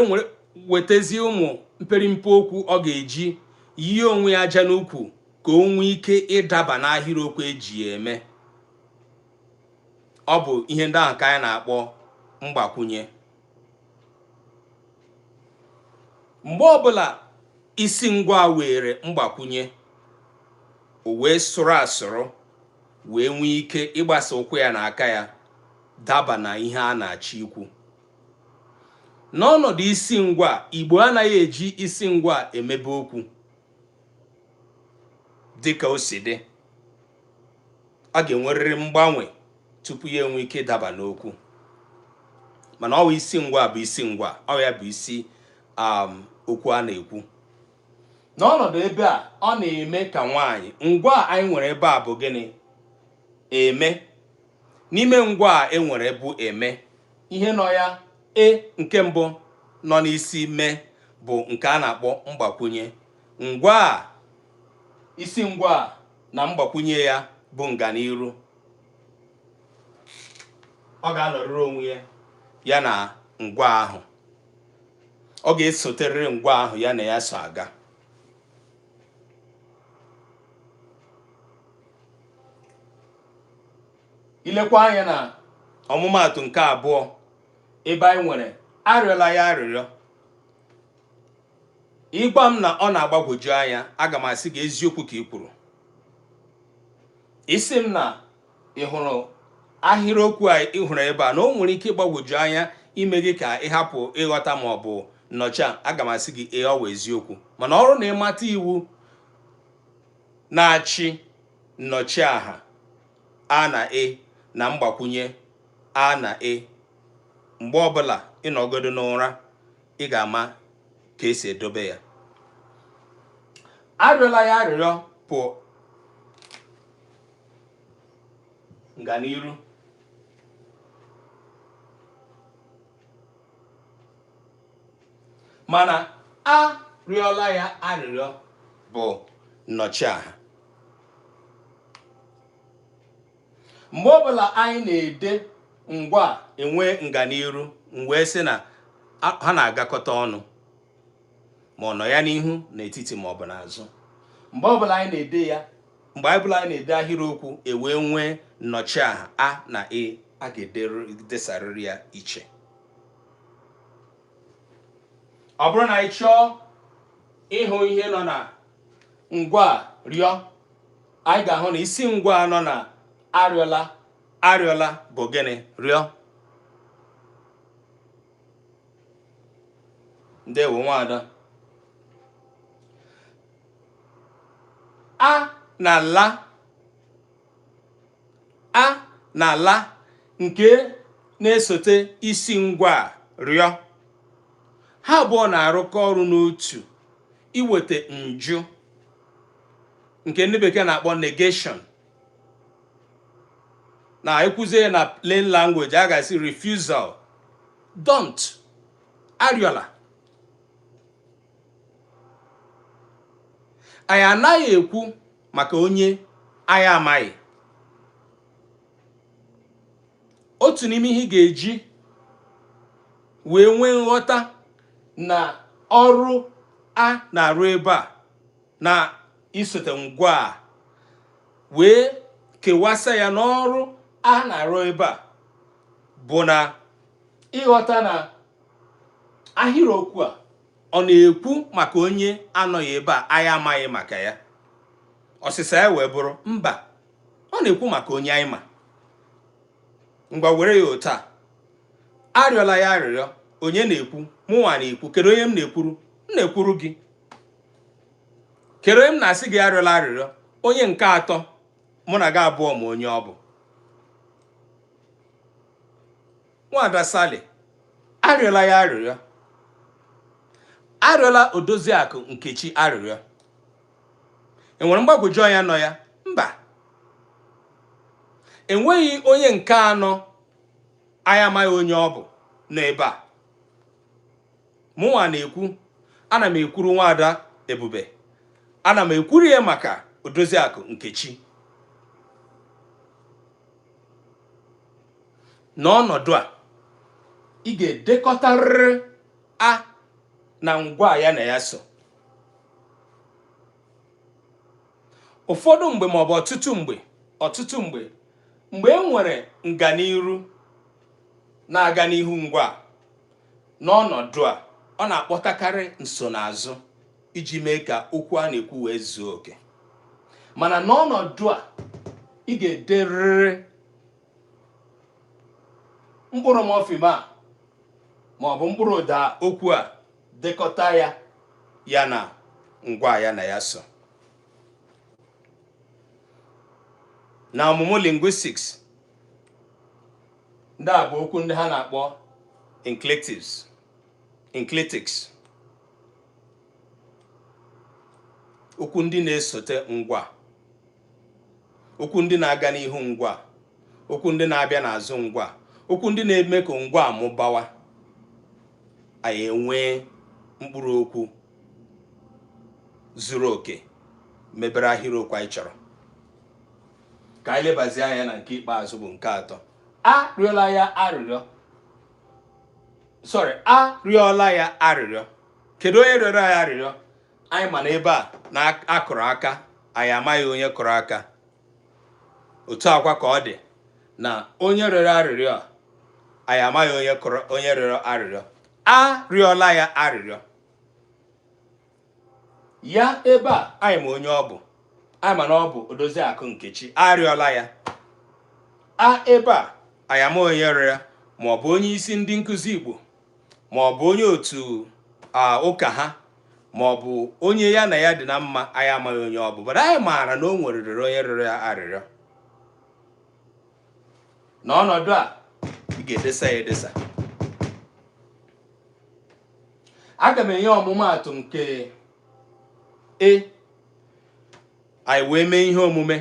wetazie ụmụ mperimpe okwu ọ ga-eji yie onwe ya aja n'ukwu ka o nwee ike ịdaba n'ahịrịokwu eji ya eme. Ọ bụ ihe ndị ahụ ka anyị na-akpọ mgbakwunye. Mgbe ọbụla isi ngwa were mgbakwunye, o wee sụrụ asụrụ wee nwee ike ịgbasa ụkwụ ya na aka ya daba na ihe a na-achọ ikwu. N'ọnọdụ isi ngwa, Igbo anaghị eji isi ngwa emebe okwu dịka o si dị. A ga-enwerịrị mgbanwe tupu ya enwe ike ịdaba n'okwu. Mana ọ bụ isi ngwa bụ isi ngwa, ọ ya bụ isi okwu a na-ekwu. N'ọnọdụ ebe a, ọ na-eme ka nwaanyị. Ngwa anyị nwere ebe a bụ gịnị? Eme. N'ime ngwa a e nwere bụ eme. Ihe nọ ya, e nke mbụ nọ n'isi mee bụ nke a na-akpọ mgbakwunye. Ngwa a, isi ngwa a na mgbakwunye ya bụ nganiru. Ọ ga-anọrịrị onwe ya ya na ngwa ahụ. Ọ ga-esoterịrị ngwa ahụ ya na ya so aga. Ilekwa anya na ọmụmaatụ nke abụọ, ebe anyị nwere arịọla ya arịrịọ. Ịgwa m na ọ na-agbagwoju anya, aga m asị gị eziokwu ka ị kwuru. Isi m na ị hụrụ ahịrịokwu a ị hụrụ ebe a na o nwere ike ịgbagwoju anya ime gị ka ị hapụ ịghọta ma ọ bụ nnọchi, aga m asị gị ee, ọ wụ eziokwu. Mana ọrụ na ịmata iwu na-achị nnọchiaha a na e na mgbakwunye a na e, mgbe ọbụla ị nọgodo n'ụra, ị ga-ama ka esi edobe ya. Arịọla ya arịrịọ bụ nganiru. Mana arịọla ya arịrịọ bụ nnọchiaha. Mgbe ọbụla anyị na-ede ngwa enwe nganiru, m wee sị na ha na-agakọta ọnụ, ma ọ nọ ya n'ihu, n'etiti, ma ọ bụ n'azụ. Mgbe ọbụla anyị na-ede ya, mgbe ọbụla anyị na-ede ahịrịokwu ewee nwee nnọchiaha a na e, a ga-edesarịrị ya iche. Ọ bụrụ na anyị chọọ ịhụ ihe nọ na ngwa rịọ, anyị ga-ahụ na isi ngwa nọ na arịọla arịọla bụ gịnị? Rịọ. Ndewo nwaada. A na la, a na la nke na-esote isi ngwa rịọ, ha abụọ na-arụkọ ọrụ n'otu iweta njụ nke ndị bekee na-akpọ negation. Na ekwuzie na plain language, a ga-asị refusal, don't, arịọla. Anyị anaghị ekwu maka onye anyị amaghị. Otu n'ime ihe ị ga-eji wee nwee nghọta na ọrụ a na-arụ ebe a na isote ngwa a wee kewasa ya n'ọrụ a na-arụ ebe a bụ na ịghọta na ahịrịokwu a ọ na-ekwu maka onye anọghị ebe a anyị amaghị maka ya. Ọsịsa ya wee bụrụ mba, ọ na-ekwu maka onye anyị ma. Ngwa, were ya otu a: arịọla ya arịrịọ. Onye na-ekwu? Mụnwa na-ekwu. Kedu onye m na-ekwuru? M na-ekwuru gị. Kedu onye m na-asị gị arịọla arịrịọ? Onye nke atọ, mụ na gị abụọ ma onye ọ bụ. Nwada Sally, arịọla ya arịrịọ. Arịọla Odoziakụ Nkechi arịrịọ. Enwere mgbagwoju anya nọ ya? Mba, enweghị onye nke anọ anyị amaghị onye ọ bụ n'ebe a. Mụnwa na-ekwu, ana m ekwuru Nwaada Ebube, ana m ekwuru ya maka Odoziakụ Nkechi. N'ọnọdụ a, ị ga-edekọtarịrị a na ngwa ya na ya so. Ụfọdụ mgbe, maọbụ ọtụtụ mgbe, ọtụtụ mgbe, mgbe e nwere nganiru na-aga n'ihu ngwa n'ọnọdụ a, ọ na-akpọtakarị nsonaazụ iji mee ka okwu a na-ekwu wee zuo oke. Mana n'ọnọdụ a, ị ga-ederịrị mkpụrụ mọfim a maọbụ mkpụrụ ụda okwu a, dekọta ya ya na ngwa ya na ya so. Na ọmụmụ linguistics, ndị a bụ okwu ndị ha na-akpọ enclitics, enclitics, okwu ndị na-esote ngwa, okwu ndị na-aga n'ihu ngwa, okwu ndị na-abịa n'azụ ngwa, okwu ndị na-eme ka ngwa amụbawa, anyị enwee mkpụrụ okwu zuru oke mebere ahịrịokwu anyị chọrọ. Ka anyị lebazie anya na nke ikpeazụ, bụ nke atọ. Arịọla ya arịrịọ, sorry, arịọla ya arịrịọ. Kedu onye rịọrọ ya arịrịọ? Anyị ma na ebe a na akụrụ aka, anyị amaghị onye kụrụ aka. Otu akwa ka ọ dị na onye rịọrọ arịrịọ a, anyị amaghị onye kụrụ, onye rịọrọ arịrịọ. Arịọla ya arịrịọ. Ya ebe a, anyị ma onye ọ bụ. Anyị ma na ọ bụ Odoziakụ Nkechi arịọla ya. A ebe a, anyị ama onye rịọrọ ya, ma ọ bụ onye isi ndị nkụzi Igbo, ma ọ bụ onye otu ụka ha, ma ọ bụ onye ya na ya dị na mma. Anyị amaghị onye ọ bụ, but anyị maara na o nwerịrị onye rịọrọ ya arịrịọ. N'ọnọdụ a, ị ga-edesa ya edesa. Aga m enye ọmụmaatụ nke e, anyị wee mee ihe omume.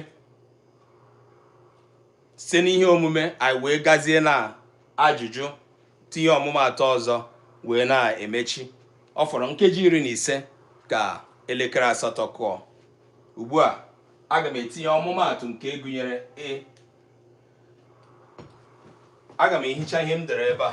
Site n'ihe omume, anyị wee gazie na ajụjụ, tinye ọmụmaatụ ọzọ, wee na-emechi. Ọ fọrọ nkeji 15 ka elekere 8 kụọ. Ugbu a, aga m etinye ọmụmaatụ nke gụnyere e. Aga m ehicha ihe m dere ebe a.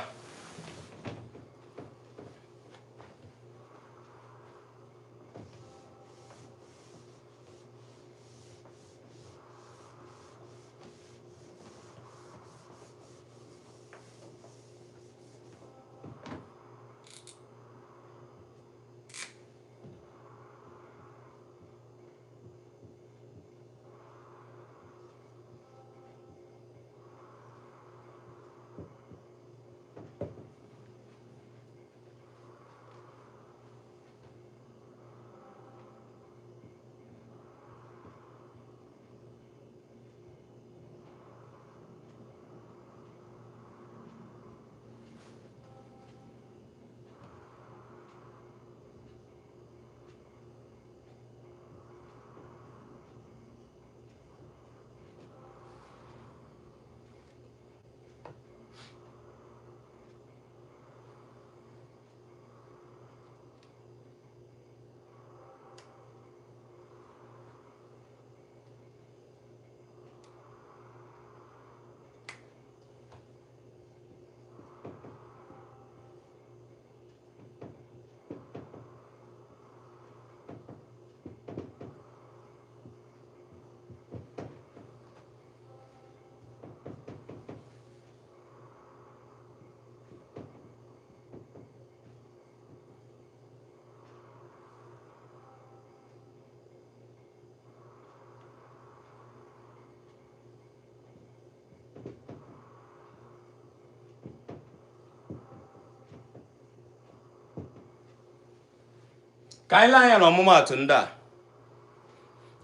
Ka anyị lee anya n'ọmụmaatụ ndị a.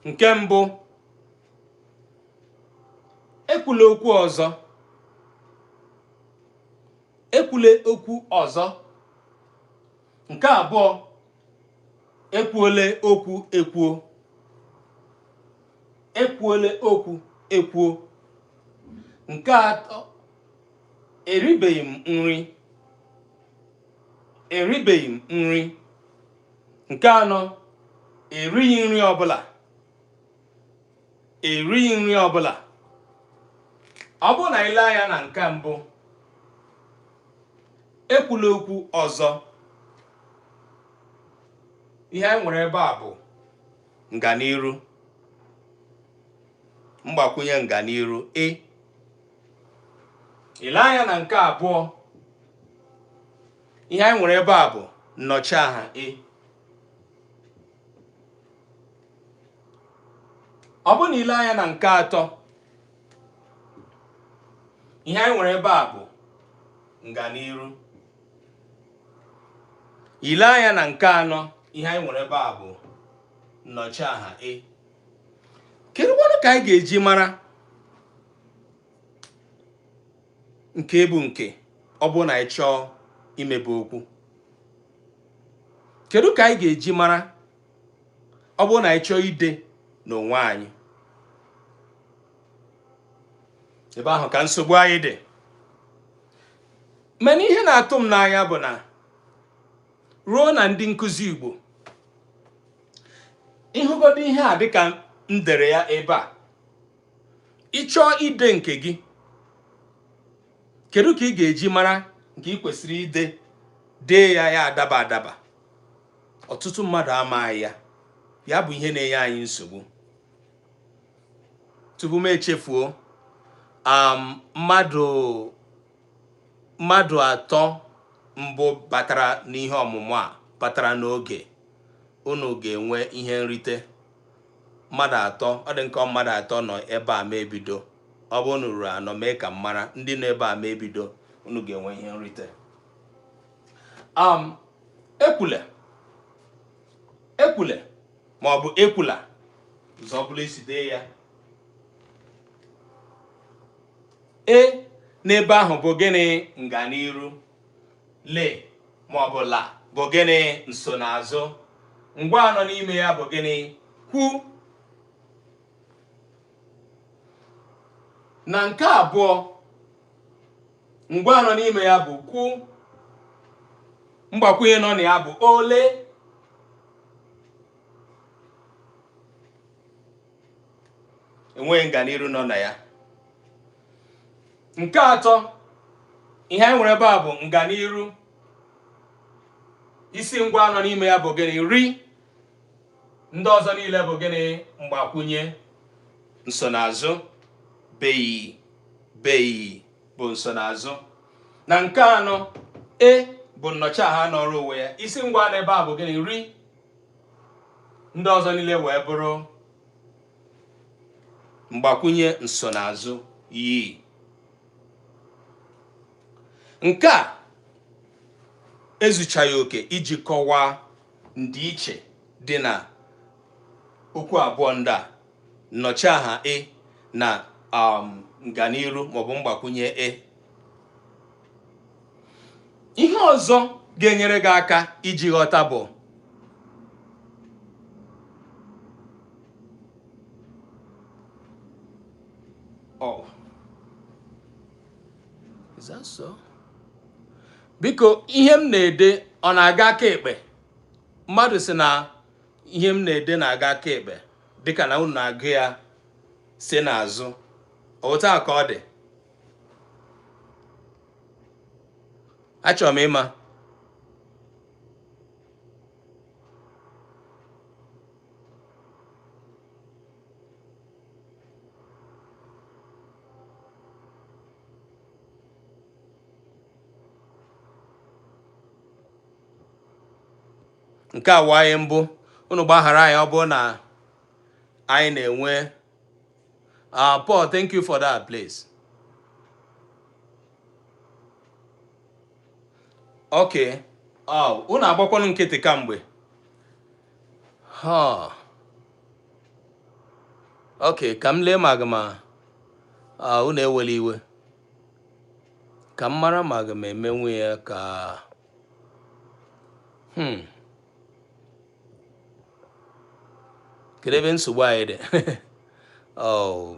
Nke mbụ, ekwula okwu ọzọ. Ekwula okwu ọzọ. Nke abụọ, ekwuole okwu ekwuo. Ekwuole okwu ekwuo. Nke atọ, eribeghị m nri. Eribeghị m nri. Nke anọ, erighị nri ọbụla. Erighị nri ọbụla. Ọ bụrụ na anyị lee anya na nke mbụ, ekwula okwu ọzọ, ihe anyị nwere ebe a bụ nganiru, mgbakwunye nganiru ị. I lee anya na nke abụọ, ihe anyị nwere ebe a bụ nnọchiaha ị. Ọ bụrụ na i lee anya na nke atọ, ihe anyị nwere ebe a bụ nganiru. I lee anya na nke anọ, ihe anyị nwere ebe a bụ nnọchiaha ị. Kedụkwanụ ka anyị ga-eji mara nke bụ nke ọ bụrụ na anyị chọọ imebe okwu? Kedu ka anyị ga-eji mara ọ bụrụ na anyị chọọ ide n'onwe anyị? Ebe ahụ ka nsogbu anyị dị. Mana ihe na-atụ m n'anya bụ na ruo na ndị nkụzi Igbo, ị hụgodu ihe a dịka m dere ya ebe a, ị chọọ ide nke gị, kedu ka ị ga-eji mara nke ị kwesịrị ide, dee ya ya adaba adaba? Ọtụtụ mmadụ amaghị ya. Ya bụ ihe na-enye anyị nsogbu. Tupu m echefuo, mmadụ atọ mbụ batara n'ihe ọmụmụ a batara n'oge, unu ga-enwe ihe nrite. Mmadụ atọ, ọ dị nke mmadụ atọ nọ ebe a ma ebido. Ọ bụrụ na ruru anọ, mee ka m mara. Ndị nọ ebe a ma ebido, unu ga-enwe ihe nrite. Ekwule, ekwule ma ọ bụ ekwula, ụzọ ọbụla i si dee ya, e n'ebe ahụ bụ gịnị? Nganiru. Le ma ọ bụ la bụ gịnị? Nsonaazụ. Ngwa nọ n'ime ya bụ gịnị? Kwu. Na nke abụọ, ngwa nọ n'ime ya bụ kwu, mgbakwunye nọ na ya bụ ole. Enweghị nganiru nọ na ya. Nke atọ, ihe anyị nwere ebe a bụ nganiru, isi ngwa nọ n'ime ya bụ gịnị? Ri. Ndị ọzọ niile bụ gịnị? Mgbakwunye. Nsonaazụ beghị, beghị bụ nsonaazụ. Na nke anọ, e bụ nnọchiaha nọrọ onwe ya, isi ngwa n'ebe a bụ gịnị? Ri. Ndị ọzọ niile wee bụrụ mgbakwunye nsonaazụ yi. Nke a ezuchaghị oke iji kọwaa ndịiche dị na okwu abụọ ndị a, nnọchiaha ị na nganiru maọbụ mgbakwunye ị. Ihe ọzọ ga-enyere gị aka iji ghọta bụ oh, is that so? Biko, ihe m na-ede ọ na-aga aka ekpe? Mmadụ sị na ihe m na-ede na-aga aka ekpe, dịka na unu na-agụ ya si n'azụ. Otu a ka ọ dị. Achọrọ m ịma. Nke a wụ anyị mbụ. Unu gbaghara anyị ọ bụrụ na anyị na-enwe. Paul, thank you for that, please. Okay. Oh, unu agbakwanụ nkịtị kamgbe. Ha. Okay, ka m lee ma aga m unu ewela iwe. Ka m mara ma aga m emenwu ya ka Kedu ebe nsogbu anyị dị? Oh.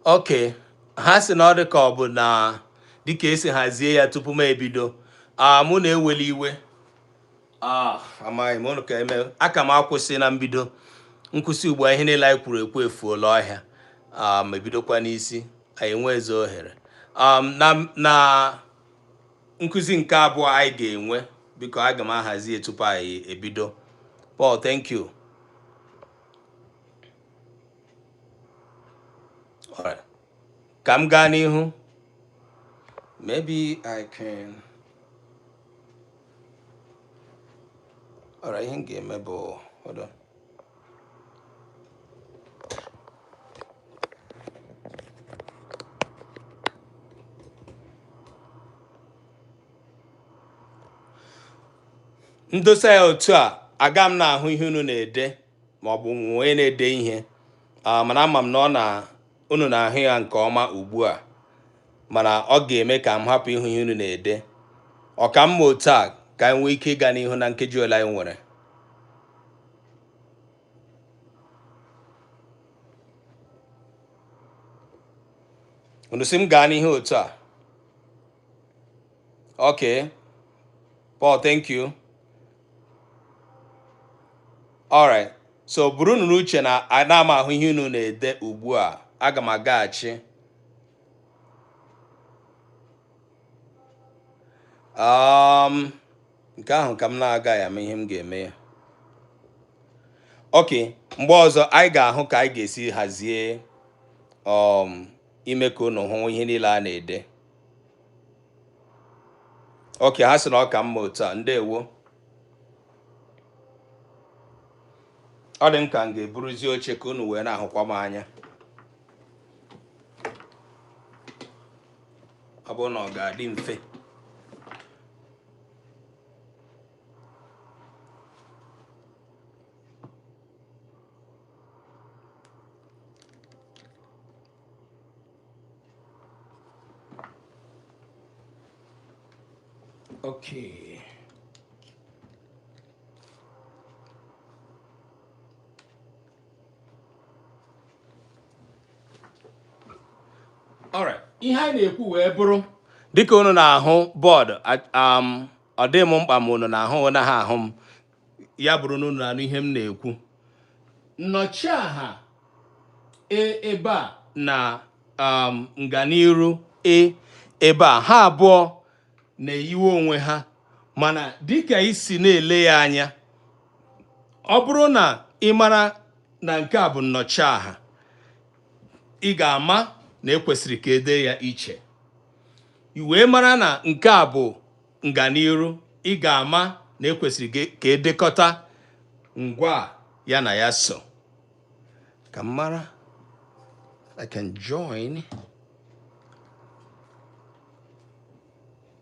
Okay, ha sị na ọ dị ka ọ bụ na dịka esi hazie ya tupu m ebido. Mụ na-eweli iwe. Amaghị m unu ka eme. Aka m akwụsị na mbido. Nkwụsị ugbu a ihe niile anyị kwuru ekwu efuola ọhịa. Ma ebidokwa n'isi, anyị enweghịzi ohere. Na nkụzi nke abụọ anyị ga-enwe, biko aga m ahazi ya tupu anyị ebido. Paul, thank you. All right. Ka m gaa n'ihu. Maybe I can. All right, ihe m ga-eme bụ, hold on. Ndosa ya otu a, aga m na-ahụ ihe unu na-ede ma ọ bụ onye na-ede ihe. Mana ama m na ọ na unu na-ahụ ya nke ọma ugbu a, mana ọ ga-eme ka m hapụ ịhụ ihe unu na-ede. Ọ ka mma otu a ka anyị nwee ike ịga n'ihu na nkeji ole anyị nwere. Unu sị m gaa n'ihu otu a. Okay. Paul, thank you. All right. So buru unu n'uche na ana m ahụ ihe unu na-ede ugbu a. Aga m agaghachi. Nke ahụ ka m na-agaghị ama ihe m ga-eme ya. Okay, mgbe ọzọ anyị ga-ahụ ka anyị ga-esi hazie ime ka unu hụ ihe niile a na-ede. Okay, ha sị na ọ ka mma otu a. Ndewo. Ọ dị m ka m ga-eburuzi oche ka unu wee na-ahụkwa m anya. Ọ bụrụ na ọ ga-adị mfe. Okay. All right. Ihe anyị na-ekwu wee bụrụ dịka unu na-ahụ bọọdụ, ọ dị m mkpa ma unu na-ahụ na ha ahụ m, ya bụrụ na unu na-anụ ihe m na-ekwu. Nnọchiaha e ebe a na nganiru e ebe a, ha abụọ na-eyiwe onwe ha, mana dịka isi na-ele ya anya, ọ bụrụ na ị mara na nke a bụ nnọchiaha, ị ga-ama na ekwesịrị ka ede ya iche. I wee mara na nke a bụ nganiru, ị ga-ama na ekwesịrị ka edekọta ngwa ya na ya so. Ka m mara, I can join.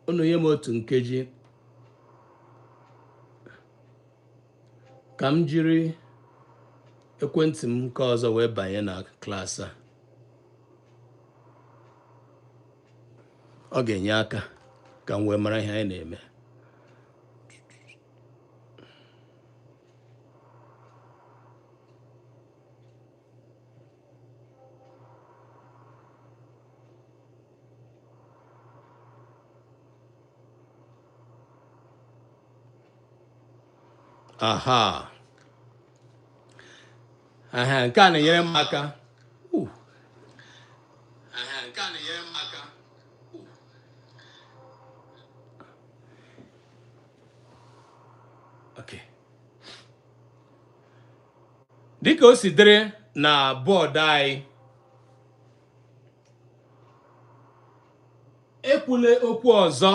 Unu nye m otu nkeji ka m jiri ekwentị m nke ọzọ wee banye na klaasị a. Ọ ga-enye aka ka m wee mara ihe anyị na-eme. Aha. Aha, nke a na-enyere m aka. Aha, nke a na-enyere m aka. Okay. Dịka o si dịrị na bọọdụ anyị, ekwule okwu ọzọ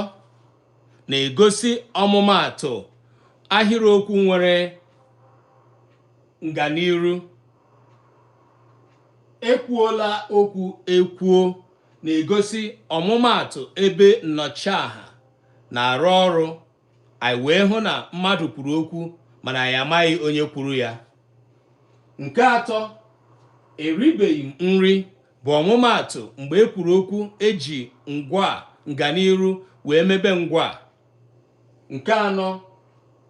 na-egosi ọmụmaatụ ahịrịokwu nwere nganiru. Ekwuola okwu ekwuo na-egosi ọmụmaatụ ebe nnọchiaha na-arụ ọrụ, anyị wee hụ na mmadụ kwuru okwu mana anyị amaghị onye kwuru ya. Nke atọ, eribeghị m nri bụ ọmụmaatụ mgbe e kwuru okwu eji ngwa nganiru wee mebe ngwa. Nke anọ,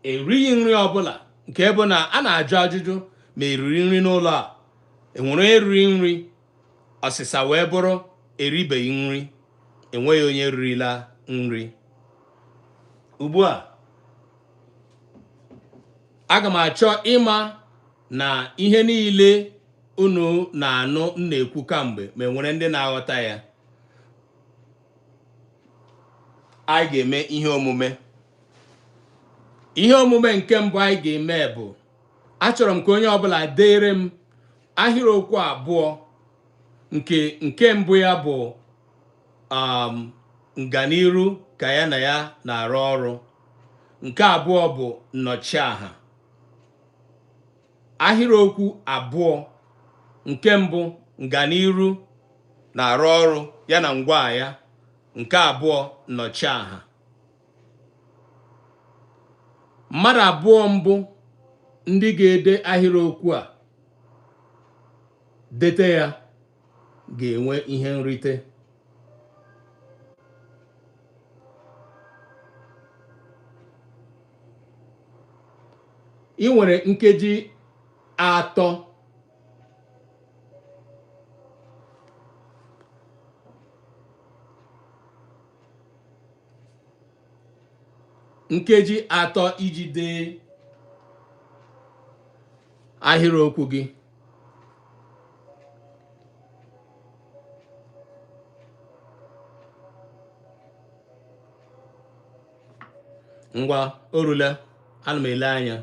erighị nri ọbụla, nke bụ na a na-ajụ ajụjụ ma eriri nri n'ụlọ a, enwere eriri nri, ọsịsa wee bụrụ eribeghị nri, enweghị onye ririla nri. Ugbu a aga m achọ ịma na ihe niile unu na-anụ m na-ekwu kamgbe ma enwere ndị na-aghọta ya. Anyị ga-eme ihe omume. Ihe omume nke mbụ anyị ga-eme bụ achọrọ m ka onye ọbụla deere m ahịrịokwu abụọ nke mbụ ya bụ nganiru ka ya na ya na-arụ ọrụ, nke abụọ bụ nnọchiaha. Ahịrịokwu abụọ, nke mbụ nganiru na-arụ ọrụ ya na ngwa ya, nke abụọ nnọchiaha. Mmadụ abụọ mbụ ndị ga-ede ahịrịokwu a dete ya ga-enwe ihe nrite. Ị nwere nkeji atọ. Nkeji atọ iji dee ahịrịokwu gị. Ngwa, o rula, ana m ele anya.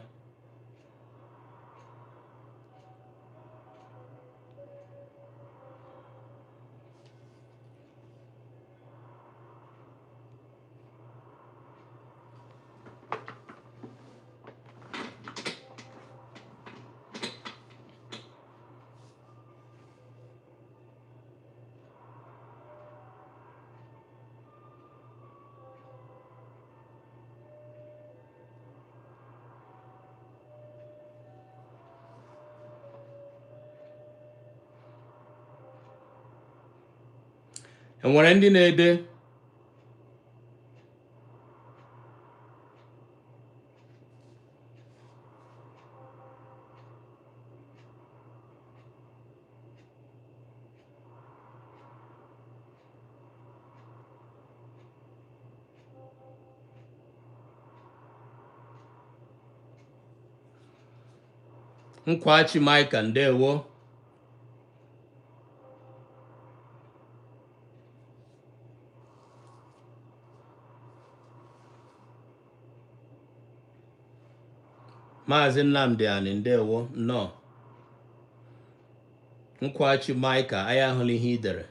Enwere ndị na-ede? Nkwachi Maịka, ndewo. Maazị Nnamdi Ani, ndewo, nnọọ. Nkwachi Maịka, anyị ahụla ihe i dere.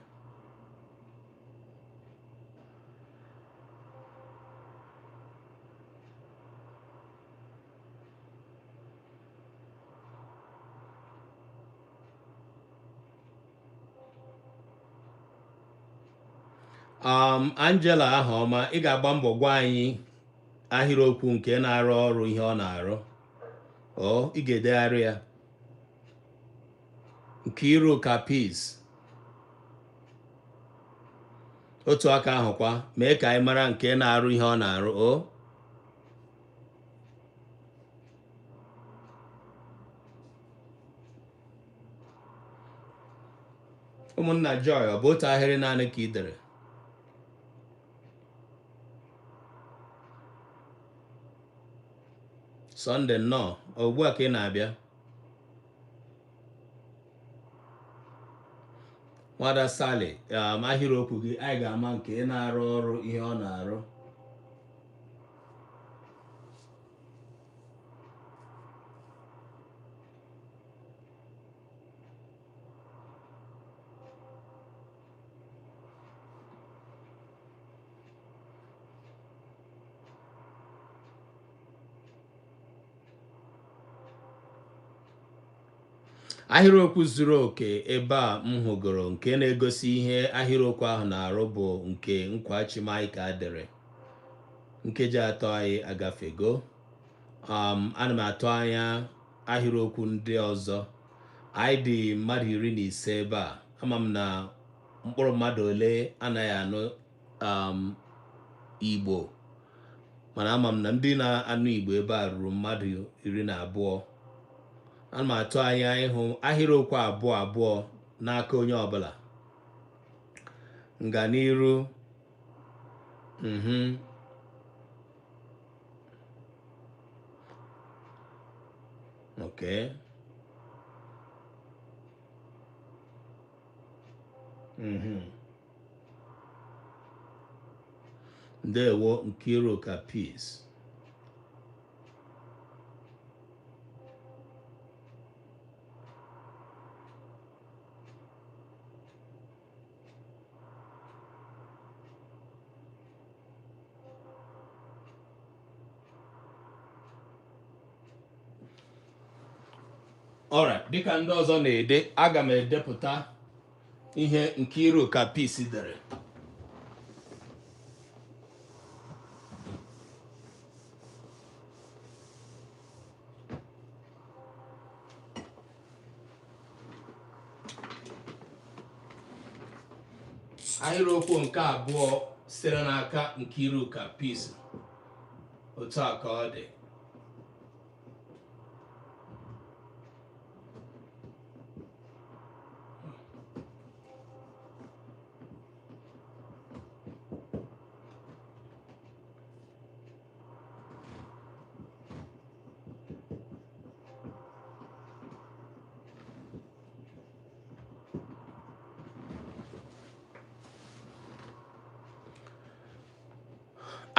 Angela Ahaọma, ị ga-agba mbọ gwa anyị ahịrịokwu nke na-arụ ọrụ ihe ọ na-arụ. Ọ ị ga-edegharị ya. Nkiruka Peace, otu aka ahụkwa mee ka anyị mara nke na-arụ ihe ọ na-arụ. O ụmụnna Joy, ọ bụ otu ahịrị naanị ka ị dere? Sọnde nnọọ, ugbu a ka ị na-abịa. Nwada Sally, ahịrịokwu gị anyị ga-ama nke na-arụ ọrụ ihe ọ na-arụ. Ahịrịokwu zuru oke ebe a m hụgoro nke na-egosi ihe ahịrịokwu ahụ na-arụ bụ nke Nkwachi Maịka dere. Nkeji atọ anyị agafego. Ana m atụ anya ahịrịokwu ndị ọzọ. Anyị dị mmadụ 15 ebe a. Ama m na mkpụrụ mmadụ ole anaghị anụ Igbo, mana ama m na ndị na-anụ Igbo ebe a ruru mmadụ 12. Ana m atụ anya ịhụ ahịrịokwu abụọ abụọ n'aka onye ọbụla. Nganiru. Okay. Ndewo Nkiruka Peace. Alright, dịka ndị ọzọ na-ede, aga m edepụta ihe Nkiruka Peace dere. Ahịrịokwu nke abụọ sitere n'aka Nkiruka Peace. Otu a ka ọ dị.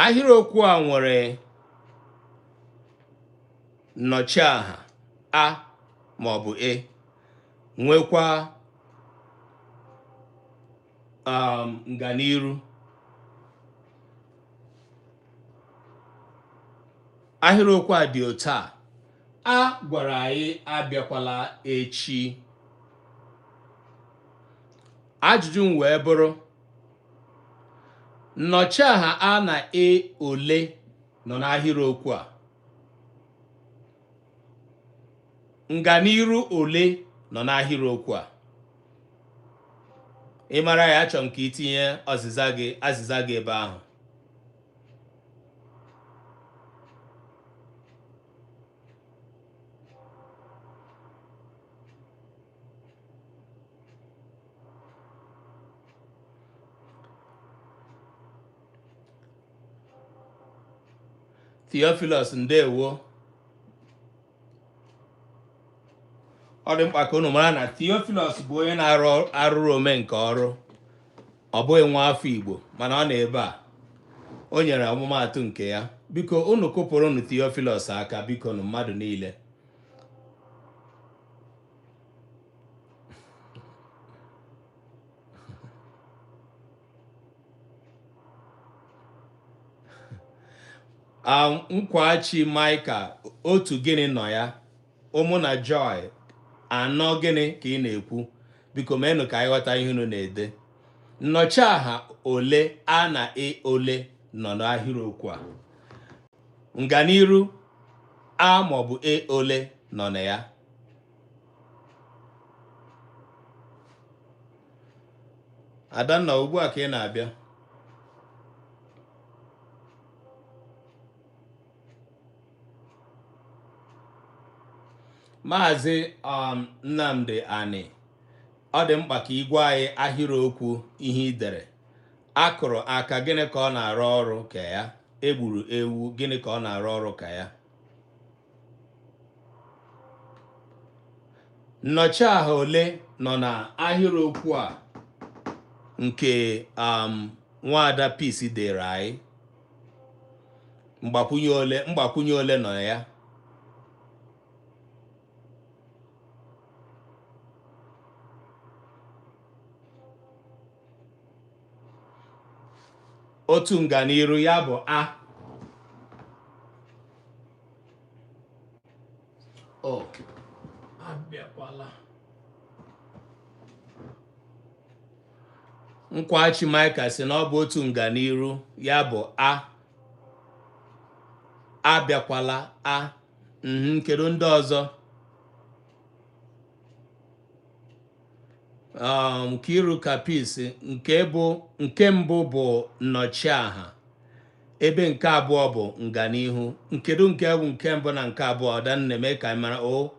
Ahịrịokwu a nwere nnọchiaha a maọbụ e, nwekwa nganiru. Ahịrịokwu a dị otu a: a gwara anyị abịakwala echi. Ajụjụ m wee bụrụ, nnọchiaha a na e ole nọ n'ahịrịokwu a? Nganiru ole nọ n'ahịrịokwu a? Ị mara ya, achọrọ m ka i tinye azịza gị ebe ahụ. Theophilus, ndewo. Ọ dị mkpa ka unu mara na Theophilus bụ onye na-arụ arụrụ omenka ọrụ. Ọ bụghị nwa afọ Igbo, mana ọ nọ ebe a. O nyere ọmụmaatụ nke ya. Biko unu kụpụrụnụ Theophilus aka, biko nụ mmadụ niile. Nkwachi Maịka, otu gịnị nọ ya? Ụmụ na Joy, anọ gịnị ka ị na-ekwu? Biko meenụ ka anyị ghọta ihe unu na-ede. Nnọchiaha ole a na e ole nọ n'ahịrịokwu a? Nganiru a maọbụ e ole nọ na ya? Adanna, ugbu a ka ị na-abịa. Maazị Nnamdi Ani, ọ dị mkpa ka ị gwa anyị ahịrịokwu ihe ị dere. A kụrụ aka, gịnị ka ọ na-arụ ọrụ ka ya? Egburu ewu, gịnị ka ọ na-arụ ọrụ ka ya? Nnọchiaha ole nọ na ahịrịokwu a nke nwaada Peace dere anyị? Mgbakwunye ole nọ na ya? Otu nganiru ya bụ a. O abịakwala. Nkwachi Maịka sị na ọ bụ otu nganiru, ya bụ a. Abịakwala a. Kedu ndị ọzọ? Nkiru Peace, nke mbụ bụ nnọchiaha, ebe nke abụọ bụ nganihu. Nkedu nke bụ nke mbụ na nke abụọ? Ọdanna mee ka anyị mara. O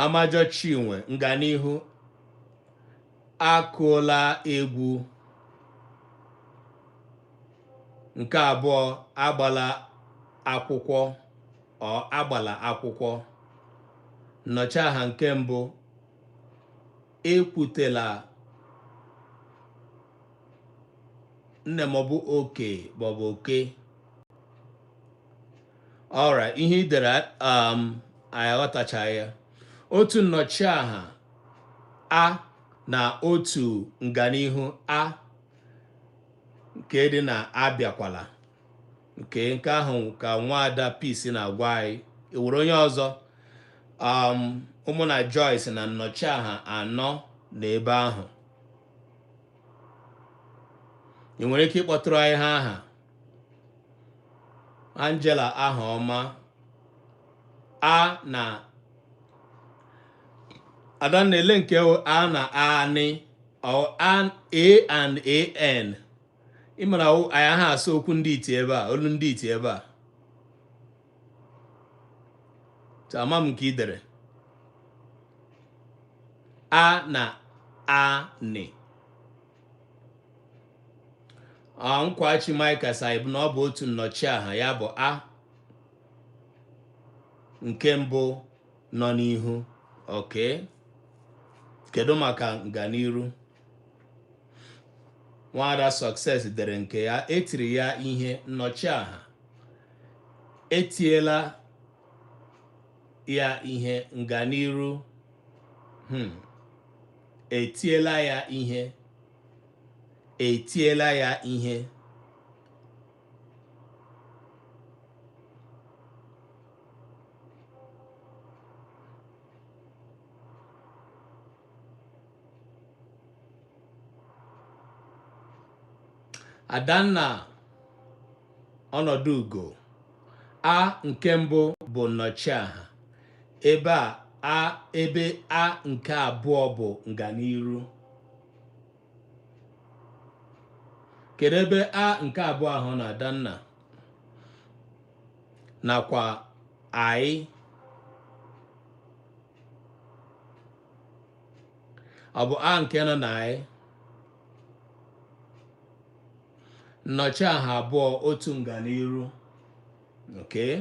Amajọ Chinwe, nganihu, akụọla egwu. Nke abụọ, agbala akwụkwọ, ọ agbala akwụkwọ. Nnọchiaha nke mbụ, ekwutela nne maọbụ oke maọbụ oke. Alright, ihe i dere anyị aghọtachaghị ya. Otu nnọchiaha a na otu nganihu a nke dị na abịakwala. Nke ahụ ka nwaada Peace na-agwa anyị. Ewere onye ọzọ? Ụmụnna Joyce na nnọchiaha anọ na ebe ahụ. Ị nwere ike ịkpọtụrụ anyị ha aha? Angela Ahaọma, a na Adanna ele nke a na anị, ọ a and an. Ị mara anyị aha asụ okwu ndị iti ebe a, olu ndị iti ebe a. Ama m nke ị dere. A na anị. Nkwachi Maịka sị bụ na ọ bụ otu nnọchiaha, ya bụ a nke mbụ nọ n'ihu. Okay, kedu maka nganiru? Nwada Success dere nke ya, etiri ya ihe, nnọchiaha, etiela ya ihe, nganiru. Etiela ya ihe, etiela ya ihe. Adanna ọnọdụ ugo, a nke mbụ bụ nnọchiaha, ebe a ebe a nke abụọ bụ nganiru. Kedu ebe a nke abụọ ahụ na Adanna nakwa anyị? Ọ bụ a nke nọ na anyị. Nnọchiaha abụọ, otu nganiru. Okay,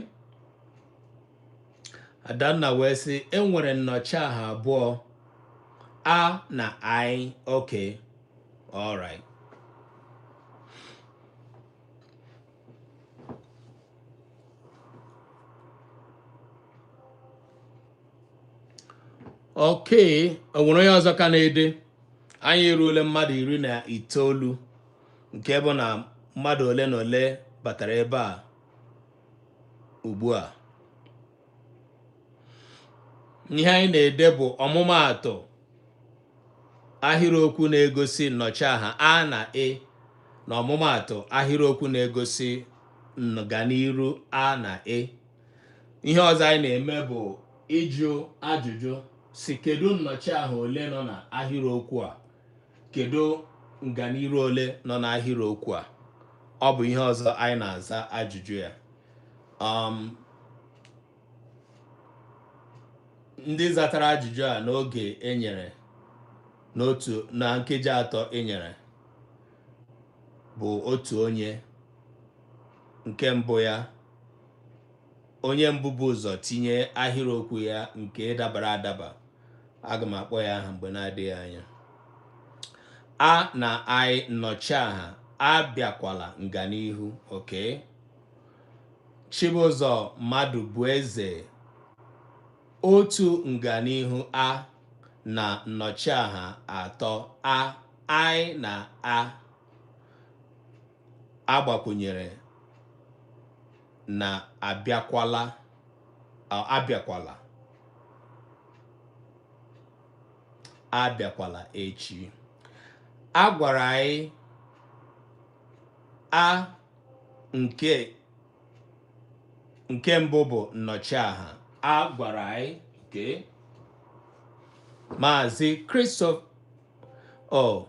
Adanna wee sị e nwere nnọchiaha abụọ, a na anyị. Okay, all right. Okay, o nwere onye ọzọ ka na-ede? Anyị eruole mmadụ 19, nke bụ na mmadụ ole na ole batara ebe a ugbu a. Ihe anyị na-ede bụ ọmụmaatụ ahịrịokwu na-egosi nnọchiaha a na e, na ọmụmaatụ ahịrịokwu na-egosi nganiru a na e. Ihe ọzọ anyị na-eme bụ ịjụ ajụjụ si kedu nnọchiaha ole nọ na ahịrịokwu a, kedu nganiru ole nọ n'ahịrịokwu a. Ọ bụ ihe ọzọ anyị na-aza ajụjụ ya. Ndị zatara ajụjụ a n'oge enyere n'otu na nkeji atọ enyere bụ otu onye nke mbụ ya, onye mbụ bụ ụzọ tinye ahịrịokwu ya nke dabara adaba. Aga m akpọ ya aha mgbe na-adịghị anya. A na anyị nnọchiaha, abịakwala nganihu. Okay, Chibụzọ mmadụ bụ eze, otu nganihu a na nnọchiaha atọ a, anyị na a agbakwunyere na abịakwala, abịakwala, abịakwala echi. A gwara anyị a nke mbụ bụ nnọchiaha. A gwara anyị nke Maazị Christopher, oh,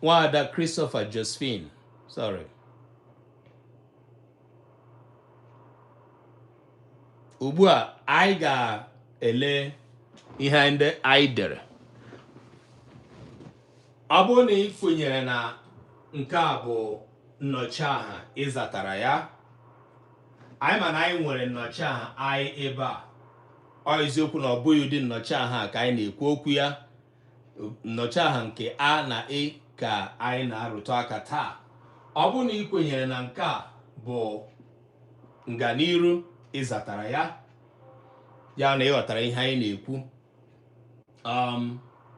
Nwada Christopher Josephine, sorry. Ugbu a anyị ga-ele ihe ndị anyị dere. Ọ bụrụ na ị kwenyere na nke a bụ nnọchiaha, ị zatara ya. Anyị ma na anyị nwere nnọchiaha anyị ebe a. Ọ eziokwu na ọ bụghị ụdị nnọchiaha ka anyị na-ekwu okwu ya. Nnọchiaha nke a na e ka anyị na-arụtụ aka taa. Ọ bụrụ na ị kwenyere na nke a bụ nganiru, ị zatara ya, ya na ị ghọtara ihe anyị na-ekwu.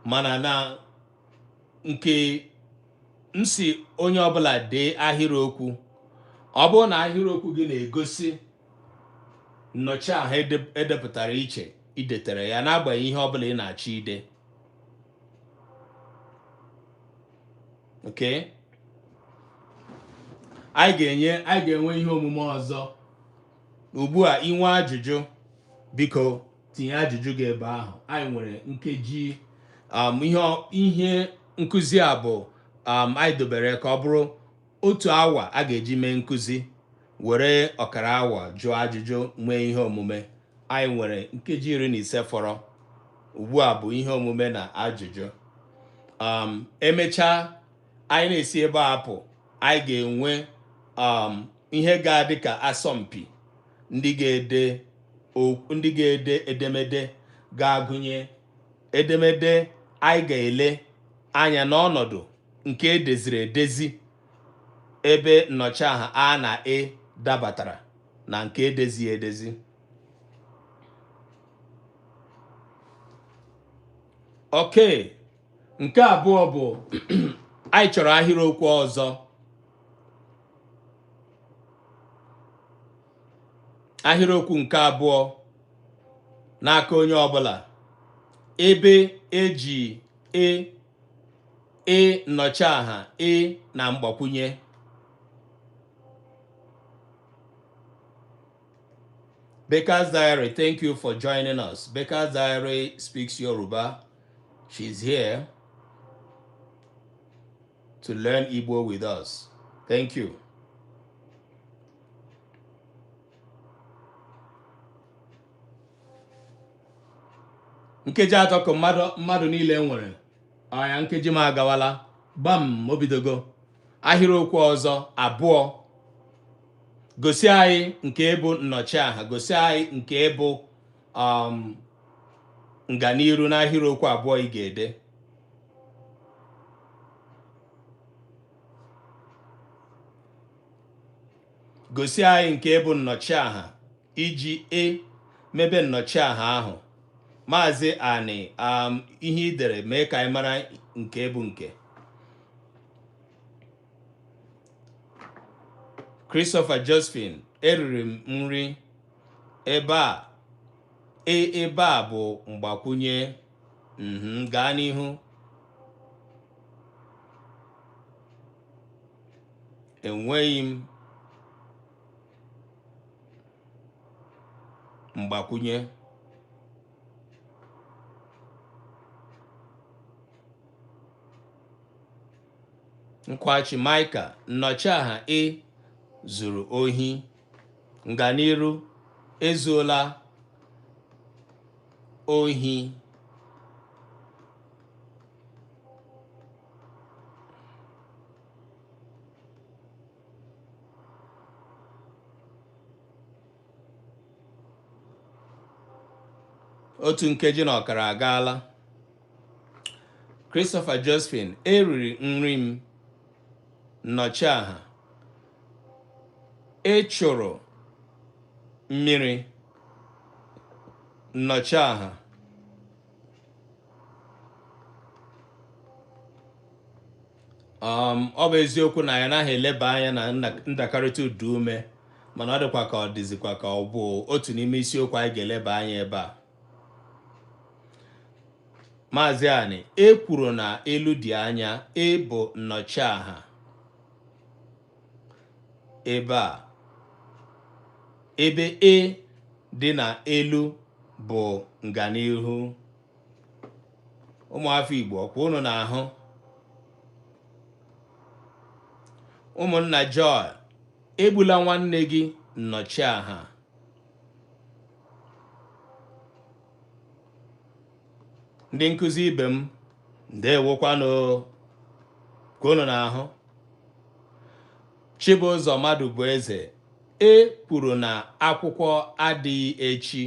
Mana na nke m si onye ọbụla dee ahịrịokwu, ọ bụrụ na ahịrịokwu gị na-egosi nnọchiaha edepụtara iche, idetere ya n'agbanyeghị ihe ọbụla ị na-achọ ide. Okay, anyị ga-enwe ihe omume ọzọ. Ugbu a, inwe ajụjụ, biko tinye ajụjụ gị ebe ahụ. Anyị nwere nkeji ihe nkụzi a bụ anyị dobere ka ọ bụrụ otu awa a ga-eji mee nkụzi, were ọkara awa jụọ ajụjụ, nwee ihe omume. Anyị nwere nkeji 15 fọrọ. Ugbu a bụ ihe omume na ajụjụ. Emechaa, anyị na-esi ebe a apụ, anyị ga-enwe ihe ga-adị ka asọmpi ndị ga-ede okwu, ndị ga-ede edemede ga-agụnye edemede anyị ga-ele anya n'ọnọdụ nke edeziri edezi ebe nnọchiaha a na e dabatara na nke edezighị edezi. Okay, nke abụọ bụ anyị chọrọ ahịrịokwu ọzọ. Ahịrịokwu nke abụọ n'aka onye ọbụla ebe eji e nnọchiaha e na mgbakwunye. Baker's Diary, thank you for joining us. Baker's Diary speaks Yoruba. She's here to learn Igbo with us. Thank you. Nkeji 3 ka mmadụ niile nwere. Anya nkeji m agawala. Gbam, o bidogo. Ahịrịokwu ọzọ abụọ. Gosi anyị nke bụ nnọchiaha, gosi anyị nke bụ nganiru n'ahịrịokwu abụọ ị ga-ede. Gosi anyị nke bụ nnọchiaha iji e mebe nnọchiaha ahụ. Maazị Ani, ihe ị dere mee ka anyị mara nke bụ nke. Christopher Josephine, eriri m nri ebe a. Ebe a bụ mgbakwunye. Gaa n'ihu. Enweghị m mgbakwunye. Nkwachi Maịka, nnọchiaha e zuru ohi. Nganiru, ezuola ohi. Otu nkeji na ọkara agaala. Christopher Josephine, eriri nri m. Nnọchiaha ị chụrụ mmiri. Nnọchiaha ọ bụ eziokwu na anyị anaghị eleba anya na ndakọrịta ụdaume, mana ọ dịkwa ka ọ dịzikwa ka ọ bụ otu n'ime isiokwu anyị ga-eleba anya ebe a. Maazị Ani, e kwuru na elu dị anya, e bụ nnọchiaha ebe a. Ebe e dị na elu bụ nganihu. Ụmụafọ Igbo, ọkwa unu na-ahụ? Ụmụnna Joy, egbula nwanne gị, nnọchiaha. Ndị nkụzi ibe m, ndewokwanụ, ka unu na-ahụ. Chibụzọ mmadụ bụ eze, e kwuru na akwụkwọ adịghị echi,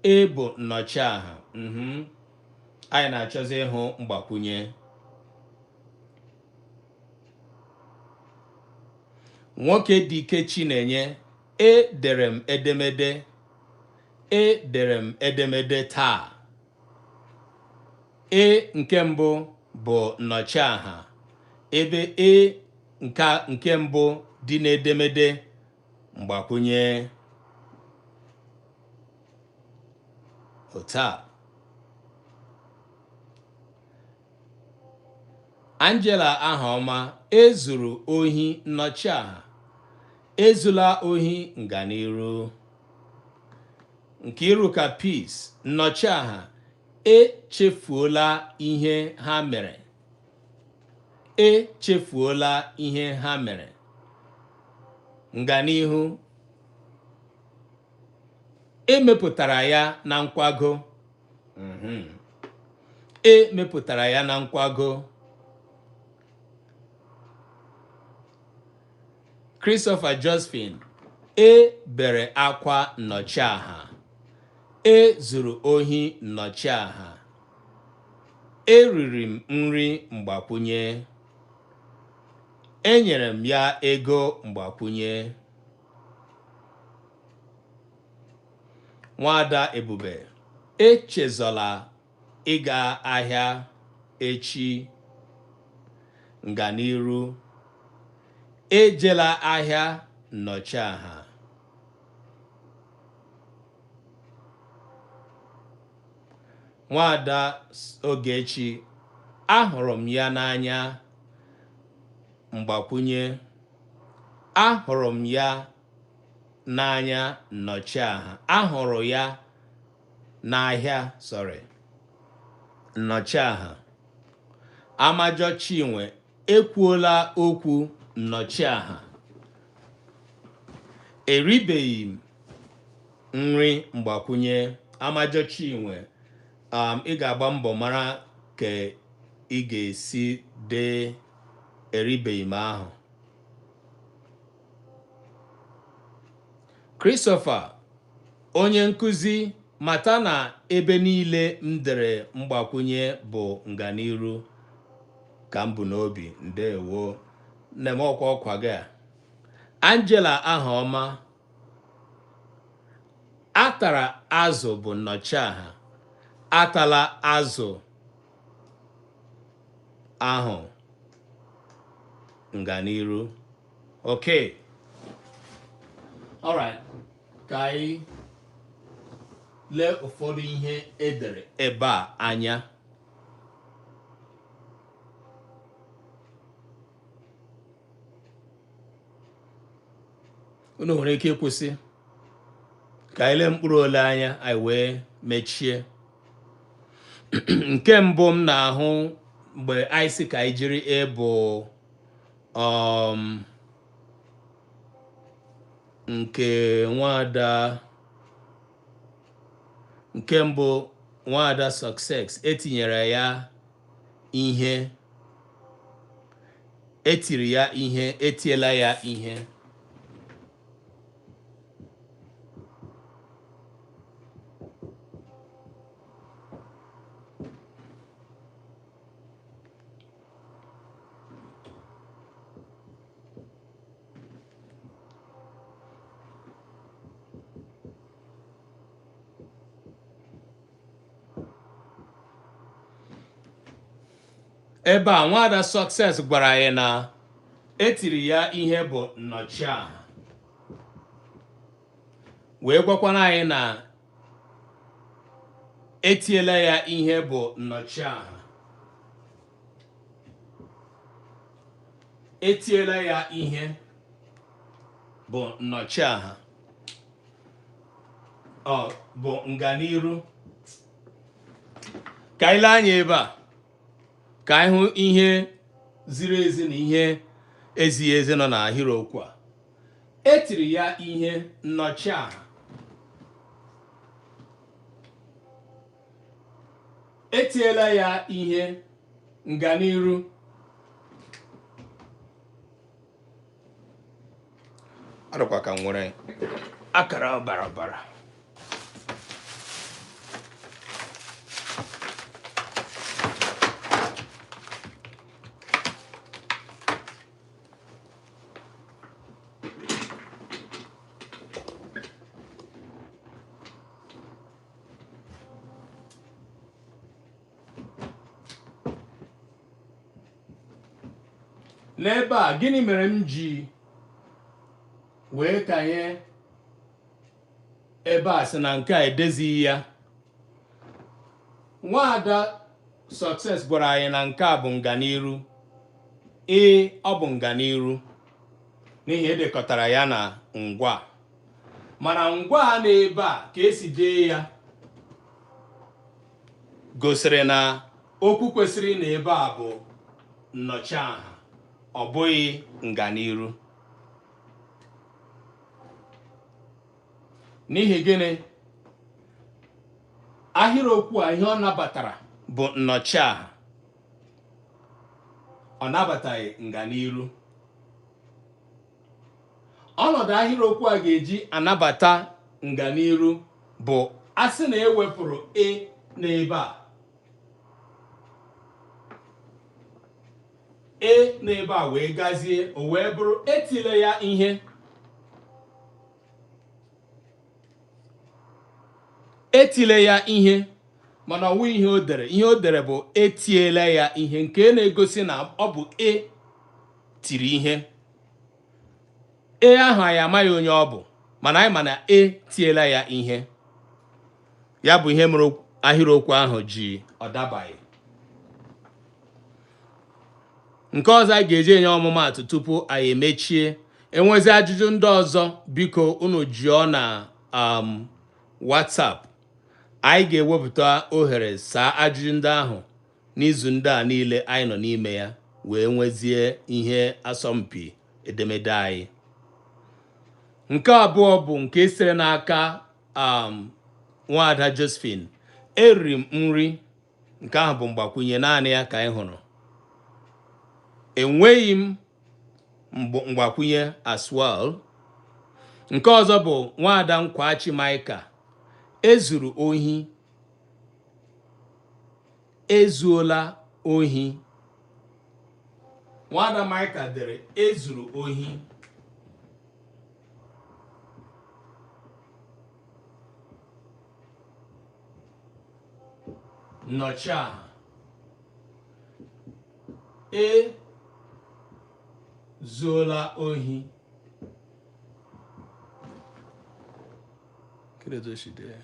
e bụ nnọchiaha. Anyị na-achọzi ịhụ mgbakwunye. Nwoke Dike Chinenye, e dere m edemede, e dere m edemede taa. E nke mbụ bụ nnọchiaha, ebe e nke mbụ dị n'edemede mgbakwunye. Otu a. Angela Ahaọma, e zuru ohi nnọchiaha, ezula ohi nganiru. Nkiruka Peace, nnọchiaha, echefuola ihe ha mere, echefuola ihe ha mere. Nganihu, e mepụtara ya na nkwago. E mepụtara ya na nkwago. Christopher Josephine, e bere akwa nnọchiaha, e zuru ohi nnọchiaha, eriri m nri mgbakwunye, enyere m ya ego mgbakwunye. Nwaada Ebube, echezọla ịga ahịa echi. Nganiru, ejela ahịa nnọchiaha. Nwaada Ogechi, ahụrụ m ya n'anya mgbakwunye, ahụrụ m ya n'anya nnọchiaha, ahụrụ ya n'ahịa, sorry, nnọchiaha. Amajọ Chinwe, ekwuola okwu nnọchiaha. Eribeghị m nri mgbakwunye. Amajọ Chinwe, ị ga-agba mbọ mara ka ị ga-esi dee eribeghị m ahụ. Christopher, onye nkụzi, mata na ebe niile m dere mgbakwunye bụ nganiru ka m bu n'obi. Ndewo. Nne m, ọkwa ọkwa gị a. Angela Ahaọma, atara azụ bụ nnọchiaha, atala azụ ahụ nganiru. Okay. Alright. Ka anyị lee ụfọdụ ihe edere ebe a anya. Unu nwere ike ịkwụsị ka anyị lee mkpụrụ ole anya, anyị wee mechie. Nke mbụ m na-ahụ mgbe anyị sị ka anyị jiri e bụ nke nwada nke mbụ, nwada Success, etinyere ya ihe, etiri ya ihe, etiela ya ihe. Ebe a nwada Success gwara anyị na etiri ya ihe bụ nnọchiaha, wee gwakwana anyị na Etiela ya ihe bụ nnọchiaha. Etiela ya ihe bụ nnọchiaha. Ọ bụ nganiru. Ka anyị lee anya ebe a ka anyị hụ ihe ziri ezi na ihe ezighị ezi nọ n'ahịrịokwu a. E tiri ya ihe nnọchiaha. Etiela ya ihe nganiru. Ọ dịkwa ka m nwere akara ọbara ọbara. N'ebe a, gịnị mere m ji wee kanye ebe a sị na nke a edezighị ya? Nwaada Success gwara anyị na nke a bụ nganiru. Ee, ọ bụ nganiru n'ihi edekọtara ya na ngwa. Mana ngwa a n'ebe a ka esi dee ya gosiri na okwu kwesịrị na ebe a bụ nnọchiaha, ọ bụghị nganiru. N'ihi gịnị? Ahịrịokwu a ihe ọ nabatara bụ nnọchiaha, ọ nabataghị nganiru. Ọnọdụ ahịrịokwu a ga-eji anabata nganiru bụ a sị na ewepụrụ e n'ebe a, e n'ebe a wee gazie, o wee bụrụ etile ya ihe. Etile ya ihe, mana ọ wụ ihe o dere. Ihe o dere bụ etiela ya ihe, nke na-egosi na ọ bụ e tiri ihe. E ahụ anyị amaghị onye ọ bụ, mana anyị ma na e tiela ya ihe. Ya bụ ihe mere ahịrịokwu ahụ ji ọ dabaghị. Nke ọzọ anyị ga-eji enye ọmụmaatụ tupu anyị emechie, enwezi ajụjụ ndị ọzọ, biko unu jụọ na WhatsApp. Anyị ga-ewepụta ohere saa ajụjụ ndị ahụ n'izu ndị a niile anyị nọ n'ime ya, wee nwezie ihe asọmpi edemede anyị. Nke abụọ bụ nke sitere n'aka nwaada Josephine. Eriri m nri. Nke ahụ bụ mgbakwunye naanị ya ka anyị hụrụ. Enweghị m mgbakwunye as well. Nke ọzọ bụ nwaada Nkwachi Maịka. Ezuru ohi. Ezuola ohi. Nwaada Maịka dere ezuru ohi. Nnọchiaha. E zuola ohi. Kedu etu o si dee ya?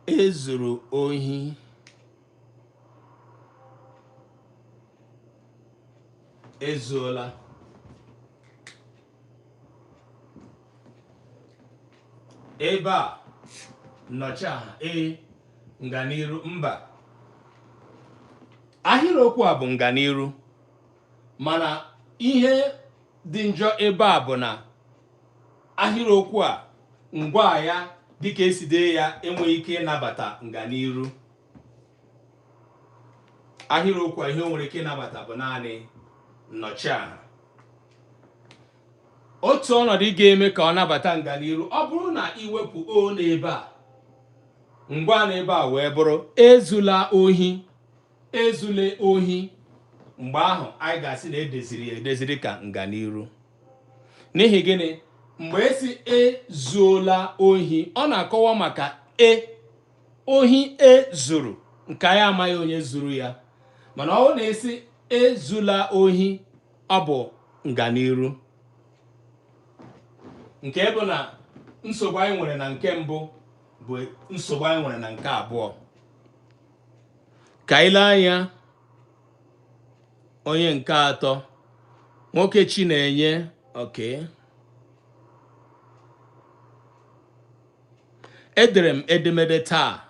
E zuru ohi. Ezuola. Ebe a nnọchiaha e, nganiru mba. Ahịrịokwu a bụ nganiru, mana ihe dị njọ ebe a bụ na ahịrịokwu a ngwa ya dịka esi dee ya enweghị ike ịnabata nganiru. Ahịrịokwu a ihe o nwere ike ịnabata bụ naanị nnọchiaha. Otu ọnọdụ ga-eme ka ọ nabata nganiru, ọ bụrụ na iwepụ o n'ebe a, ngwa n'ebe a wee bụrụ ezula ohi, ezule ohi, mgbe ahụ anyị ga-asị na edeziri ya edeziri ka nganiru. N'ihi gịnị? Mgbe esi ezuola ohi, ọ na-akọwa maka e ohi e zuru, nke anyị amaghị onye zuru ya. Mana ọ bụrụ na esi ezula ohi, ọ bụ nganiru. Nke bụ na nsogbu anyị nwere na nke mbụ Bụ nsogbu anyị nwere na nke abụọ. Ka anyị lee anya onye nke atọ, nwoke Chinenye. Okay, edere m edemede taa.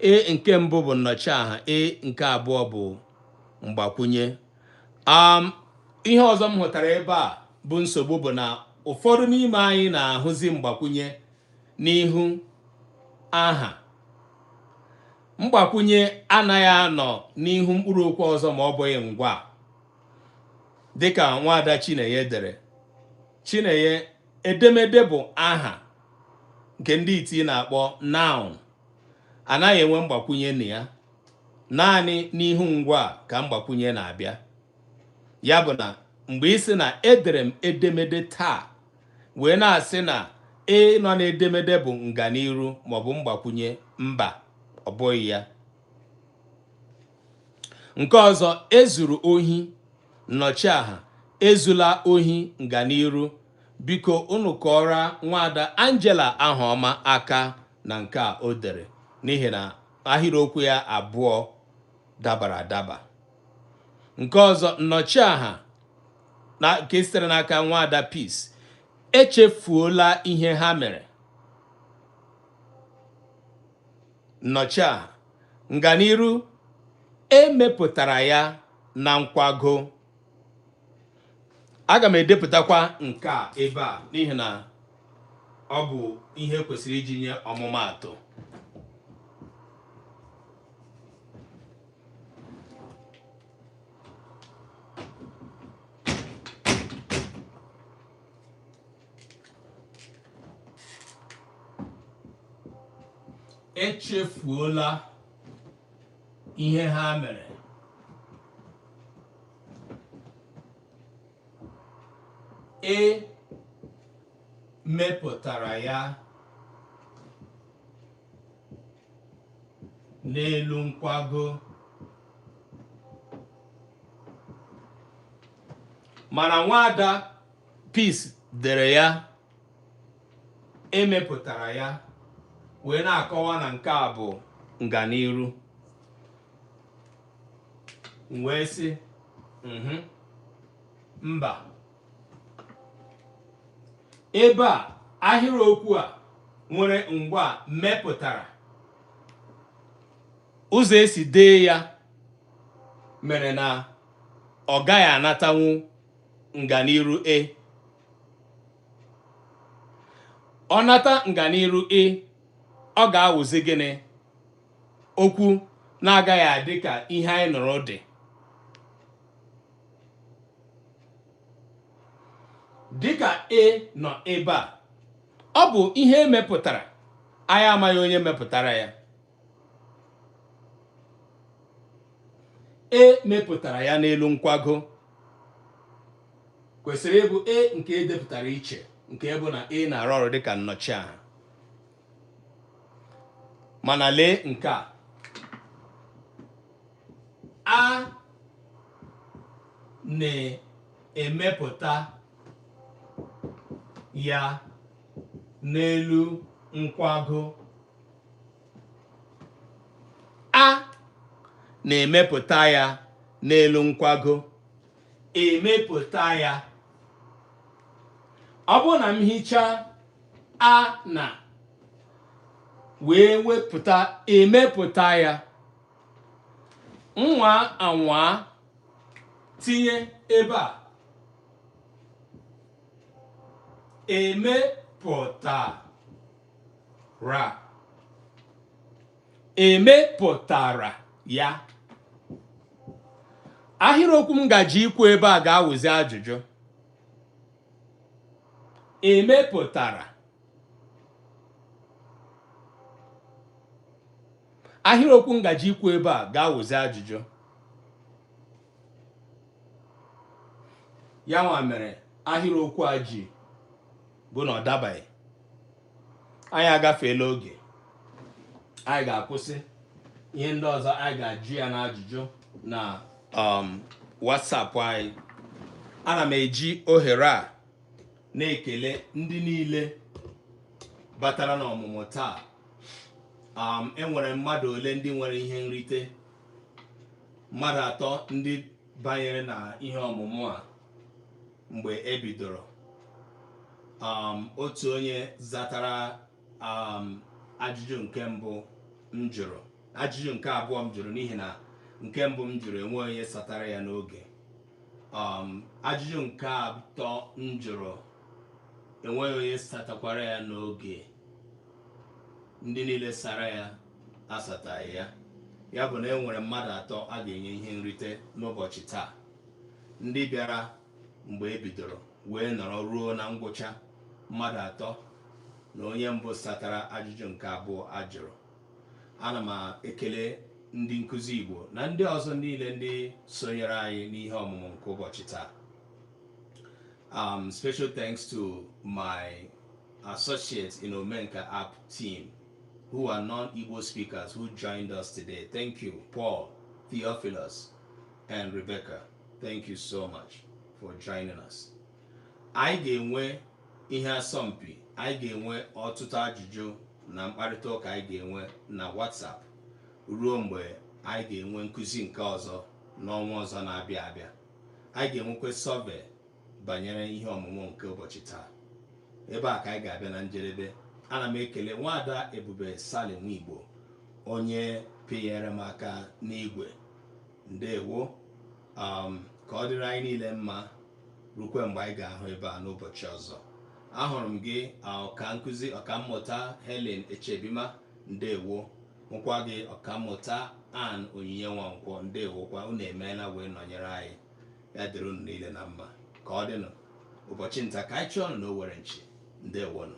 E nke mbụ bụ nnọchiaha, e nke abụọ bụ mgbakwunye. Ihe ọzọ m hụtara ebe a bụ nsogbu bụ na ụfọdụ n'ime anyị na-ahụzi mgbakwunye n'ihu aha. Mgbakwunye anaghị anọ n'ihu mkpụrụ okwu ọzọ ma ọ bụghị ngwa, dịka nwaada Chinenye dere. Chinenye, edemede bụ aha nke ndị iti na-akpọ noun, anaghị enwe mgbakwunye na ya. Naanị n'ihu ngwa ka mgbakwunye na-abịa. Ya bụ na mgbe ị sị na edere m edemede taa, wee na-asị na e nọ n'edemede bụ nganiru maọbụ mgbakwunye, mba, ọ bụghị ya. Nke ọzọ, ezuru ohi nnọchiaha, ezula ohi nganiru. Biko unu kọọrọ nwaada Angela Ahaọma aka na nke a o dere, n'ihi na ahịrịokwu ya abụọ dabara adaba. Nke ọzọ, nnọchiaha na nke sitere n'aka nwaada Peace, echefuola ihe ha mere. Nnọchiaha nganiru, emepụtara ya na nkwago. Aga m edepụtakwa nke a ebe a n'ihi na ọ bụ ihe kwesịrị iji nye ọmụmaatụ. Echefuola ihe ha mere. E mepụtara ya n'elu nkwago. Mana nwaada Peace dere ya emepụtara ya, wee na-akọwa na nke a bụ nganiru. M wee sị, mba, ebe a ahịrịokwu a nwere ngwa mepụtara, ụzọ esi dee ya mere na ọ gaghị anatanwu nganiru e. Ọ nata nganiru e, ọ ga-awụzi gịnị? Okwu na-agaghị adị ka ihe anyị nụrụ dị. Dịka e nọ ebe a, ọ bụ ihe emepụtara, anyị amaghị onye mepụtara ya. E mepụtara ya n'elu nkwago kwesịrị ịbụ e nke edepụtara iche, nke bụ na e na-arụ ọrụ dịka nnọchiaha. Mana lee nke a, a na-emepụta ya n'elu nkwago. A na-emepụta ya n'elu nkwago. Emepụta ya. Ọ bụrụ na m hichaa a na wee wepụta emepụta ya, nwa anwa tinye ebe a emepụtara, emepụtara ya, ahịrịokwu m gaji ikwu ebe a ga-awụzi ajụjụ. Emepụtara, ahịrịokwu m gaji ikwu ebe a ga-awụzi ajụjụ. Ya nwa mere ahịrịokwu a ji bụ na ọ dabaghị. Anyị agafeela oge, anyị ga-akwụsị. Ihe ndị ọzọ anyị ga-ajụ ya n'ajụjụ na WhatsApp anyị. Ana m eji ohere a na-ekele ndị niile batara n'ọmụmụ taa. Enwere mmadụ ole ndị nwere ihe nrite? Mmadụ atọ ndị banyere na ihe ọmụmụ a mgbe e bidoro. Otu onye zatara ajụjụ nke mbụ m jụrụ, ajụjụ nke abụọ m jụrụ, n'ihi na nke mbụ m jụrụ enwe onye satara ya n'oge. Ajụjụ nke atọ m jụrụ, enweghị onye satakwara ya n'oge. Ndị niile sara ya asataghị ya. Ya bụ na e nwere mmadụ atọ a ga-enye ihe nrite n'ụbọchị taa, ndị bịara mgbe e bidoro wee nọrọ ruo na ngwụcha, mmadụ atọ na onye mbụ satara ajụjụ nke abụọ a jụrụ. Ana m ekele ndị nkụzi Igbo na ndị ọzọ niile ndị sonyere anyị n'ihe ọmụmụ nke ụbọchị taa. Special thanks to my associates in Omenka app team who are non-Igbo speakers who joined us today. Thank you, Paul, Theophilus, and Rebecca. Thank you so much for joining us. Anyị ga-enwe ihe asọmpi, anyị ga-enwe ọtụtụ ajụjụ na mkparịta ụka anyị ga-enwe na WhatsApp ruo mgbe anyị ga-enwe nkụzi nke ọzọ n'ọnwa ọzọ na-abịa abịa. Anyị ga-enwekwa survey banyere ihe ọmụmụ nke ụbọchị taa. Ebe a ka anyị ga-abịa na njedebe. Ana m ekele nwaada Ebube Sali Nwigbo, onye pịnyere m aka n'igwe. Ndewo. Ka ọ dịrị anyị niile mma rukwe mgbe anyị ga-ahụ ebe a n'ụbọchị ọzọ. Ahụrụ m gị, ọka nkụzi, ọkammụta Helen Echebima, ndewo. Hụkwa gị, ọkammụta Ann Onyinye Nwankwọ, ndewokwa. Unu emeela wee nọnyere anyị. Ya dịrị unu niile na mma. Ka ọ dịnụ ụbọchị nta ka anyị chọọ unu na Owere nchi. Ndewonụ.